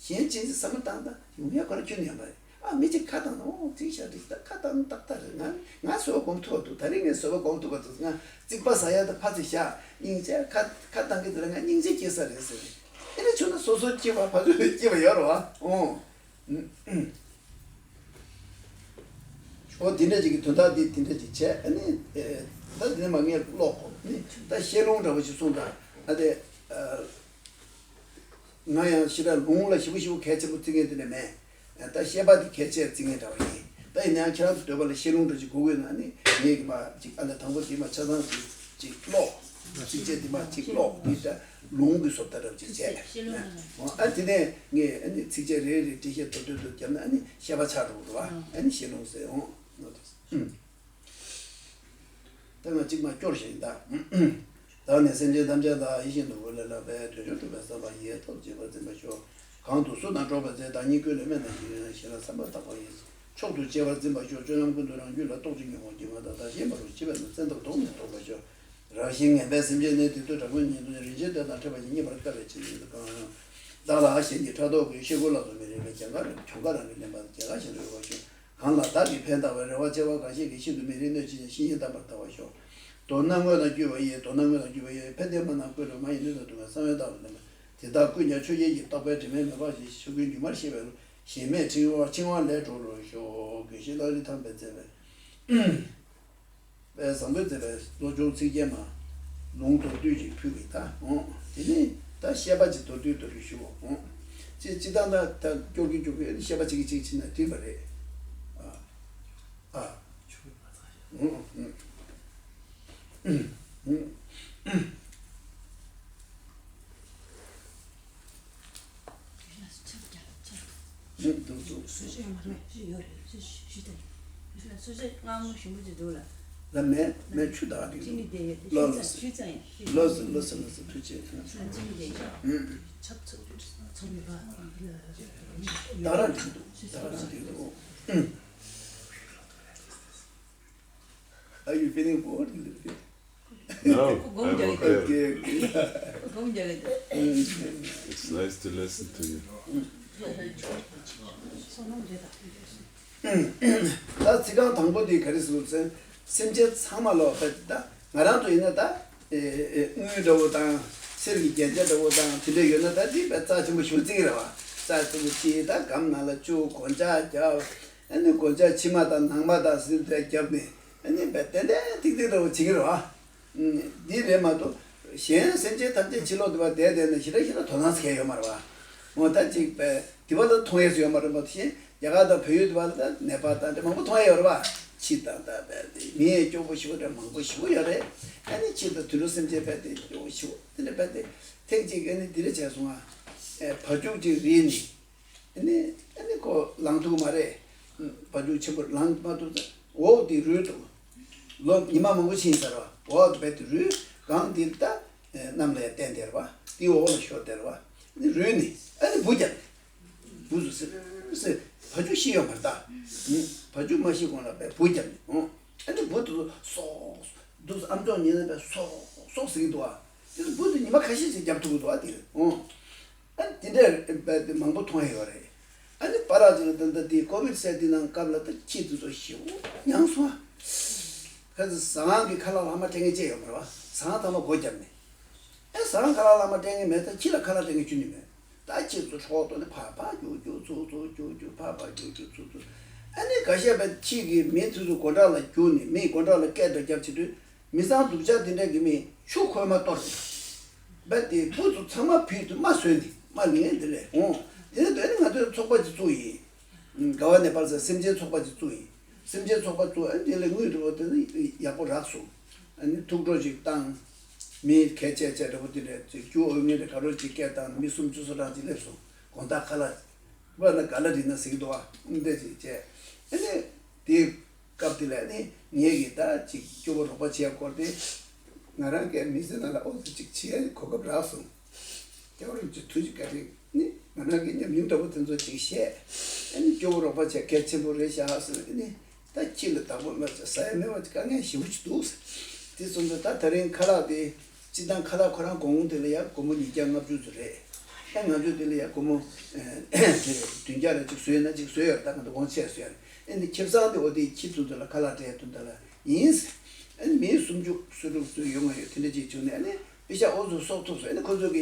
གཞན་གཅེས་འཛིན་བསམ་བློ་བཏང་ད་ཡོང་ཡ་ག་རེ་ཁྱོན་ནས་ཡོད་མ་རེད། ཨ་མི་གཅིག་ཁ་བཏང་ན་ཨོ་ཅིག་ཤ་འགྲིག་ད་ཁ་བཏང་ཏག་ཏག་རེད། ང་ང་བཟོད་པ་སྒོམ་ཐུབ་འདུག་ད་རིང་ངས་བཟོད་པ་སྒོམ་ཐུབ་པ་འདུག་ང་རྩིག་པ་ཟ་ཡ་ད་ཕ་ཚིག་བཞག་སྙིང་རྗེ་ཁ་ཁ་བཏང་གི་འདུག་ལ་ང་སྙིང་རྗེ་སྐྱེ་ས་རེད་ཟེར། ཨེ་ནས་བྱུང་ན་སོ་སོ་སྐྱེ་བ་ཕ་ཚོས་སྐྱེ་བ་ཡོད་རེད་བ། ཨོ། ཨོ་དེ་འདྲ་ཅིག་གི་དོན་དག་འདི་དེ་འདྲ་ཅིག་བྱས། ཨ་ནི་ད་དེ་ནས་མ་ངས་ཀློག་གོ་ནི་ད་བཤད་ལུང་འདྲ་པོ་ཞིག་གསུངས་དང་ཨ་དེ། ང་ཡང་ཞེ་དྲག་ལུང་ལ་ཞེ་པོ་ཞེ་པོ་གལ་ཆེན་པོ་བརྩི་མཁན་དེ་འདྲ་མེད། ད་བཤད་པ་དེ་གལ་ཆེ་བརྩི་མཁན་འདྲ་བ་ཡིན། ད་ཡིན་ན་ཡང་ཁྱེད་རང་ཚོ་འདོད་པ་ལ་བཤད་ལུང་འདྲ་ཅིག་དགོས་དགོས་ན་ནི་ངས་ཀྱི་མ་ཅིག་ཨ་ལས་དང་པོ་དེ་མ་ཆ་ཚང་ཅིག་ཅིག་ཀློག་ཚིགས་བཅད་དེ་མ་ཅིག་ཀློག་དེ་ད་ལུང་གི་བཟོ་ལྟ་འདྲ་ཅིག་བྱས། ཨ་དེ་ནས་ངས་ཨ་ནི་ཚིགས་བཅད་རེ་རེ་འགྲེལ་བཤད་མདོར་བསྡུས་དུ་བརྒྱབ་ན་ཨ་ནི་བཤད་པ་ཆགས་འགྲོ་གི་རེད་བ། ཨ་ནི་བཤད་ལུང་ཟེར་འོང་། ད་ང་གཅིག་མ་སྐྱོར་ཞིག་ཡིན་ད། བདག་ནི་སེམས་ཅན་ཐམས་ཅད་ལ་ཡིད་བཞིན་དུ་འོད་ལས་ལགས་པས། དོན་མཆོག་སྒྲུབ་པའི་བསམ་པ་ཡིས། ཐོབ་བྱེད་པར་འཛིན་པར་ཤོག་གང་དུ་སུ་དང་འགྲོགས་པའི་ཚེ། བདག་ཉིད་ཀུན་ལས་དམན་དང་ཞི་བའི་ཞེ་ལ་བསམ་པ་དག་པ་ཡིས། མཆོག་ཏུ་གཅེས་པར་འཛིན་པར་ཤོག་སྤྱོད་ལམ་ཀུན་ཏུ་རང་རྒྱུད་ལ་རྟོག་ཅིང་ཉོན་མོངས་སྐྱེས་པ་དང་། བདག་གཞན་ཕ་རོལ་ཕྱིན་པ་རྣམས་བཙན་ཐབས་གདོང་ནས་ཐོབ་པར་ཤོག་རང་བཞིན་ངན་པས་སེམས་ཅན་ནད་དེ་དུས་དྲག་པོའི་ཉེན་ཐོག་ནས། རིན་ཆེན་གཏེར་དང་ཕྲད་པ་ཡིས། རྙེད་པར་དཀའ་བའི་ཕྱིར་ཡིན་ཏེ། གང་བདག་ལ་གཞན་གྱིས་ཕྲག་དོག་གིས། ཤེས་ཁུངས་ལ་སོགས་མི་རིགས་པའི། གྱངས་ཁ་རང་གྱོང་ཁ་རང་གིས་ལེན་པ་དང་། གྱངས་ཁ་གཞན་དུ་གཡོ་བར་ཤོག་གང་ལ་བདག་གིས་ཕན་བཏགས་པའི། རེ་བ་ཆེ་བ་གང་བཞེས་ཀྱང་། ཤིན་ཏུ་མི་རིགས་གནོད་བྱེད་ཅིང་། ཤིན་ཡིན་བདམས་པར་ཐལ་བར་ཤོག་མདོར་ན་དངོས་དང་བརྒྱུད་པ་ཡིས། མདོར་ན་དངོས་དང་བརྒྱུད་པ་ཡིས། ཕན་བདེ་མ་རྣམས་བཀོད་དུ། མ་ཡིས་གནོད་དང་སྡུག་བསྔལ། གསང་བའི་བདག་ལ་ལེན་པ། དེ་དག་ཀུན་ཀྱང་ཆོས་ཉིད་ཀྱིས། རྟོག་པས་དྲི་མས་མི་འབགས་ཤིང་། ཆོས་ཀུན་སྒྱུ་མར་ཤེས་པའི་བློ། ཞེན་མེད་འཆིང་བ་འཆིང་བ་ལས་གྲོལ་བར་ཤོག་དགེ་བཤེས་ལྷ་རི་ཐང་པས་མཛད་པའི། དཔལ་བཟང་པོས་མཛད་པའི་བློ་སྦྱོང་ཚིགས་བཅད་མ། ལུང་མདོར་བསྡུས་ཤིག་ཕུལ་གི་ད་འོང་། དེ་ནས་ད་བཤད་པ་ཅིག་མདོར་བསྡུས་མདོར་བསྡུས་ཞུ་འོང་། ཅི་ཅི་ལྟར་ན་ད་སྐྱོར་གི་སྐྱོར་གི་བཤད་པ་ཅིག་གིས་ཅིག་ཕྱིན་ན་འགྲིག་པ་རེད། ཨ། ཨ། འོང་། འོང་། འོང་། འདུག་འདུག་ལ་མེད་མེད་ཆུ་དག་འདུག་ལོ་ལོ་ལོ་ལོ་ལོ་ཐུགས་རྗེ་ཆེ། ད་ར་འདུག་ད་ར་འདུག Are you feeling bored a little bit? No, I'm okay. Okay, okay. It's nice to listen to you. ད་ཚིག་རྐང་དང་པོ་དེ་ག་རེ་ཟེར་ཟེར། སེམས་ཅན་ཚང་མ་ལོ་ད་ད་ང་རང་ཚོ་ཡིན་ན་ད་ཨེ་ཨེ་དངུལ་འདྲ་བོ་དང་གསེར་གྱི་རྒྱན་ཆ་འདྲ་བོ་དང་དེ་འདྲ་ཡོད་ན་ད་དེ་བས་རྩ་ཆེན་པོ་ཞེ་པོ་བརྩི་གི་རེད་བ། རྩ་ཆེན་པོ་བརྩི་ད་སྒམ་ནང་ལ་བཅུག་སྒོ་ལྕགས་རྒྱབ། ཨ་ནི་སྒོ་ལྕགས་ཕྱི་མ་དང་ནང་མ་དང་ཟེར་དེ་རྒྱབ་ནས་ཨ་ནི་བས་ཏན་ཏན་ཏིག་ཏིག་འདྲ་བོ་བྱེད་ཀྱི་རེད་བ། འདི་རེད་མ་གཏོགས་གཞན་སེམས་ཅན་ཐམས་ཅད་ཕྱི་ལོགས་འདི་བ་བསྡད་བསྡད་ནས་ཞེ་དྲག་ཞེ་དྲག་དོ་སྣང་ཟེར་མཁན་ཡོད་མ་རེད་བ། འོ་ད་ཅིག་པས་འདི་བ་ལ་མཐོང་ཡས་སུ་ཡོད་མ་རེད་མ་གཏོགས་གཞན་རྒྱ་གར་དང་བལ་ཡུལ་འདི་བ་ལ་ད་ནེ་པཱལ་དང་འདྲ་མང་པོ་མཐོང་ཡས་ཡོད་རེད་བ། ཁྱི་དང་ད་བས་ཏེ་མི་ཡས་སྐྱོ་པོ་ཞེ་པོ་འདྲ་མང་པོ་ཞེ་པོ་ཡོད་རེད། ཨ་ནི་ཁྱི་དང་དུད་འགྲོ་སེམས་ཅན་བས་ཏེ་སྐྱོ་པོ་ཞེ་པོ་དེ་འདྲ་བས་ཏེ་ཐེངས་གཅིག་ཨ་ནི་འདི་འདྲ་བྱས་སོང་ང་། ཨེ་བ་ཕྱུགས་ཅིག་རིལ་ནས། ཨ་ནི་ཨ་ནི་ཁོ་ལངས་ཐུབ་མ་རེད། བ་ཕྱུགས་ཆེན་པོ་ལངས་མ་ཐུབ་ཙང་འོག་དེ་རུལ་འདུག་ལོ་ཉི་མ་མང་པོ་ཕྱིན་ཚར་བ། འོག་དེ་རྦད་དེ་རུལ། སྒང་དེ་ད་གནམ་ལ་ཡར་བསྟན་བསྡད་རེད་བ། དེ་འོག་ལ་ཤོར་བསྡད་རེད་བ། ཨ་ནི་རུལ་ནས་ཨ་ནི་འབུ་བརྒྱབ་ནས། འབུ་ཚོ་སིར་སིར་བ་ཕྱུགས་ཤི་ཡོད་མ་རེད་ད། བ་ཕྱུགས་མ་ཤི་གོང་ལ་བས་འབུ་བརྒྱབ་ནས་འོང་། ཨ་ནི་འབུ་དེ་ཚོ་སོག་སོག་འདུག་ཨམ་ཅོག་ཉན་ན་བས་སོག་སོག་ཟེར་གྱི་འདུག་ཨ། དེ་ཚོ་འབུ་དེ་ཉི་མ་ཁ་ཤས་ཤིག་བརྒྱབ་ཐུབ་ཀྱི་འདུག་ཨ་དེ་འོང་། ཨ་དེ་འདྲ་མང་པོ་མཐོང་ཡ་ཡོད་རེད། ཨ་ནི་པ་ར་ཅིག་ལ་ད་ལྟ་དེ་ཀོ་བིད་ཟེར་དེ་ནང་སྐབས་ལ་ད་ཁྱི་དེ་ཚོ་ཞེ་པོ་མྱངས་སོང་ཨ། ཁ་ཚ་ཟ་ཁང་གི་ཁ་ལག་ལྷག་མ་སྤྲད་མཁན་ཅིག་ཡོད་མ་རེད་བ། ཟ་ཁང་ཚང་མ་སྒོ་བརྒྱབ་ནས། ཨ་ཟ་ཁང་ཁ་ལག་ལྷག་མ་སྤྲད་མཁན་མེད་ཙང་ཁྱི་ལ་ཁ་ལག་སྤྲད་མཁན་ཁྱོན་ནས་མེད། ད་ཁྱི་ཚོ་ཧྲོག་ཐོག་ནས་ཕར་ཕར་རྒྱུག་རྒྱུག་ཚུར་ཚུར་རྒྱུག་རྒྱུག་ཕར་ཕར་རྒྱུག་རྒྱུག་ཚུར་ཚུར། ཨ་ནི་འགའ་ཤས་པའི་ཁྱི་གིས་མི་དེ་ཚོ་སྒོ་འགྲམ་ལ་རྒྱུག་ནས་མིའི་སྒོ་འགྲམ་ལ་སྐད་འདྲ་བརྒྱབ་བྱེད་དུས། མི་ཚང་སྡུག་ཅག་དེ་འདྲ་གི་མིས་ཆུ་ཁོལ་མ་གཏོར། རྦད་དེ་འབུ་ཚོ་ཚང་མ་བུད་དུ་རྨ་བཟོས་ནས་རྨ་ལེན་དེ་ལས་འོང་། དེ་ནས་དོན་ནི་ང་ཚོས་ཚོགས་པ་ཅིག་བཙུགས་ཡིན། དགའ་བ་ནེ་པཱལ་ཟེར་སེམས་ཅན་ཚོགས་པ་ཅིག་བཙུགས་ཡིན། སེམས་ཅན་ཚོགས་པ་བཙུགས་ཨ་དེ་ལས་དངུལ་འདྲ་བོ་དེ་ནི་ཡག་པོ་རག་སོང་། ཨ་ནི་ཐུགས་སྤྲོ་ཅིག་བཏང་། མི་གལ་ཆེ་ཆེ་འདྲ་བོ་དེ་འདྲ་ཅིག་རྒྱུ་འོས་ངན་དེ་ག་རོ་ཅིག་སྐད་བཏང་ནས་མི་སུམ་ཅུ་སོ་གྲངས་ཅིག་སླེབས་སོང་། དགོང་དག་ཁ་ལག་བ་ན་ག་ལ་རི་ན་ཟིག་འདུག་ཨ། འདི་ཅིག་བྱས། ཨ་ནི་དེ་སྐབས་དེ་ལ་ནི་ངེད་ཀྱིས་ད་ཅིག་སྐྱོ་པོ་རོགས་པ་བྱེད་ཡ་སྐོར་དེ། ང་རང་གིས་མི་ཚེ་ནང་ལ་ཨོ་ཙི་ཅིག་བྱེད་ཡ་གོ་སྐབས་རག་སོང་། སྐྱབས་རུ་ཅིག་ཐུགས་རྗེ་བཀའ་དྲིན་ནི་ང་རང་གི་ཉམས་མྱོང་འདྲ་པོ་དེ་ཚོ་ཅིག་བཤད། ཨ་ནི་སྐྱོ་པོ་རོགས་པ་བྱེད་གལ་ཆེན་པོ་རེད་ཤག་ཟེར་ཨ་ནི། ད་ཁྱི་ལ་བདག་པོ་མེད་ཅིག་ཟ་ཡ་མེད་པ་ཅིག་དཀའ་ངལ་ཞེ་པོ་ཅིག་འདུག་ཟེར། དེ་སོང་ཙང་ད་ད་རིང་ཁ་ལག་དེ། སྤྱིར་བཏང་ཁ་ལག་ཁོ་རང་གོང་དེ་ལ་ཡ་སྒོར་མོ་ཉིས་བརྒྱ་ལྔ་བཅུ་ཙམ་རེད། ད་ང་ཚོས་དེ་ལ་ཡ་སྒོར་མོ་དེ་བདུན་བརྒྱ་རེ་ཅིག་བཟོས་ན་ཅིག་བཟོས་ཡོད་རེད། ད་ང་ཚོ་དགོངས་ཆེ་བཟོས་ཡོད་རེད། ཨ་ནི་ཁེ་བཟང་དེ་འོ་དེ་ཁྱི་ཚོ་ཚོ་ལ་ཁ་ལག་སྤྲད་དུས་ད་ལ་ཡིན། ཨ་ནི་མི་སུམ་ཅུ་སོ་དྲུག་ཚོ་ཡོང་ང་ཡོད། དེ་འདྲ་ཅིག་བྱུང་ནས་ཨ་ནི་པེ་ཤག་འོ་ཚོ་གསོག་ཐུབ་སོང་། ཨ་ནི་ཁོ་ཚོ་གི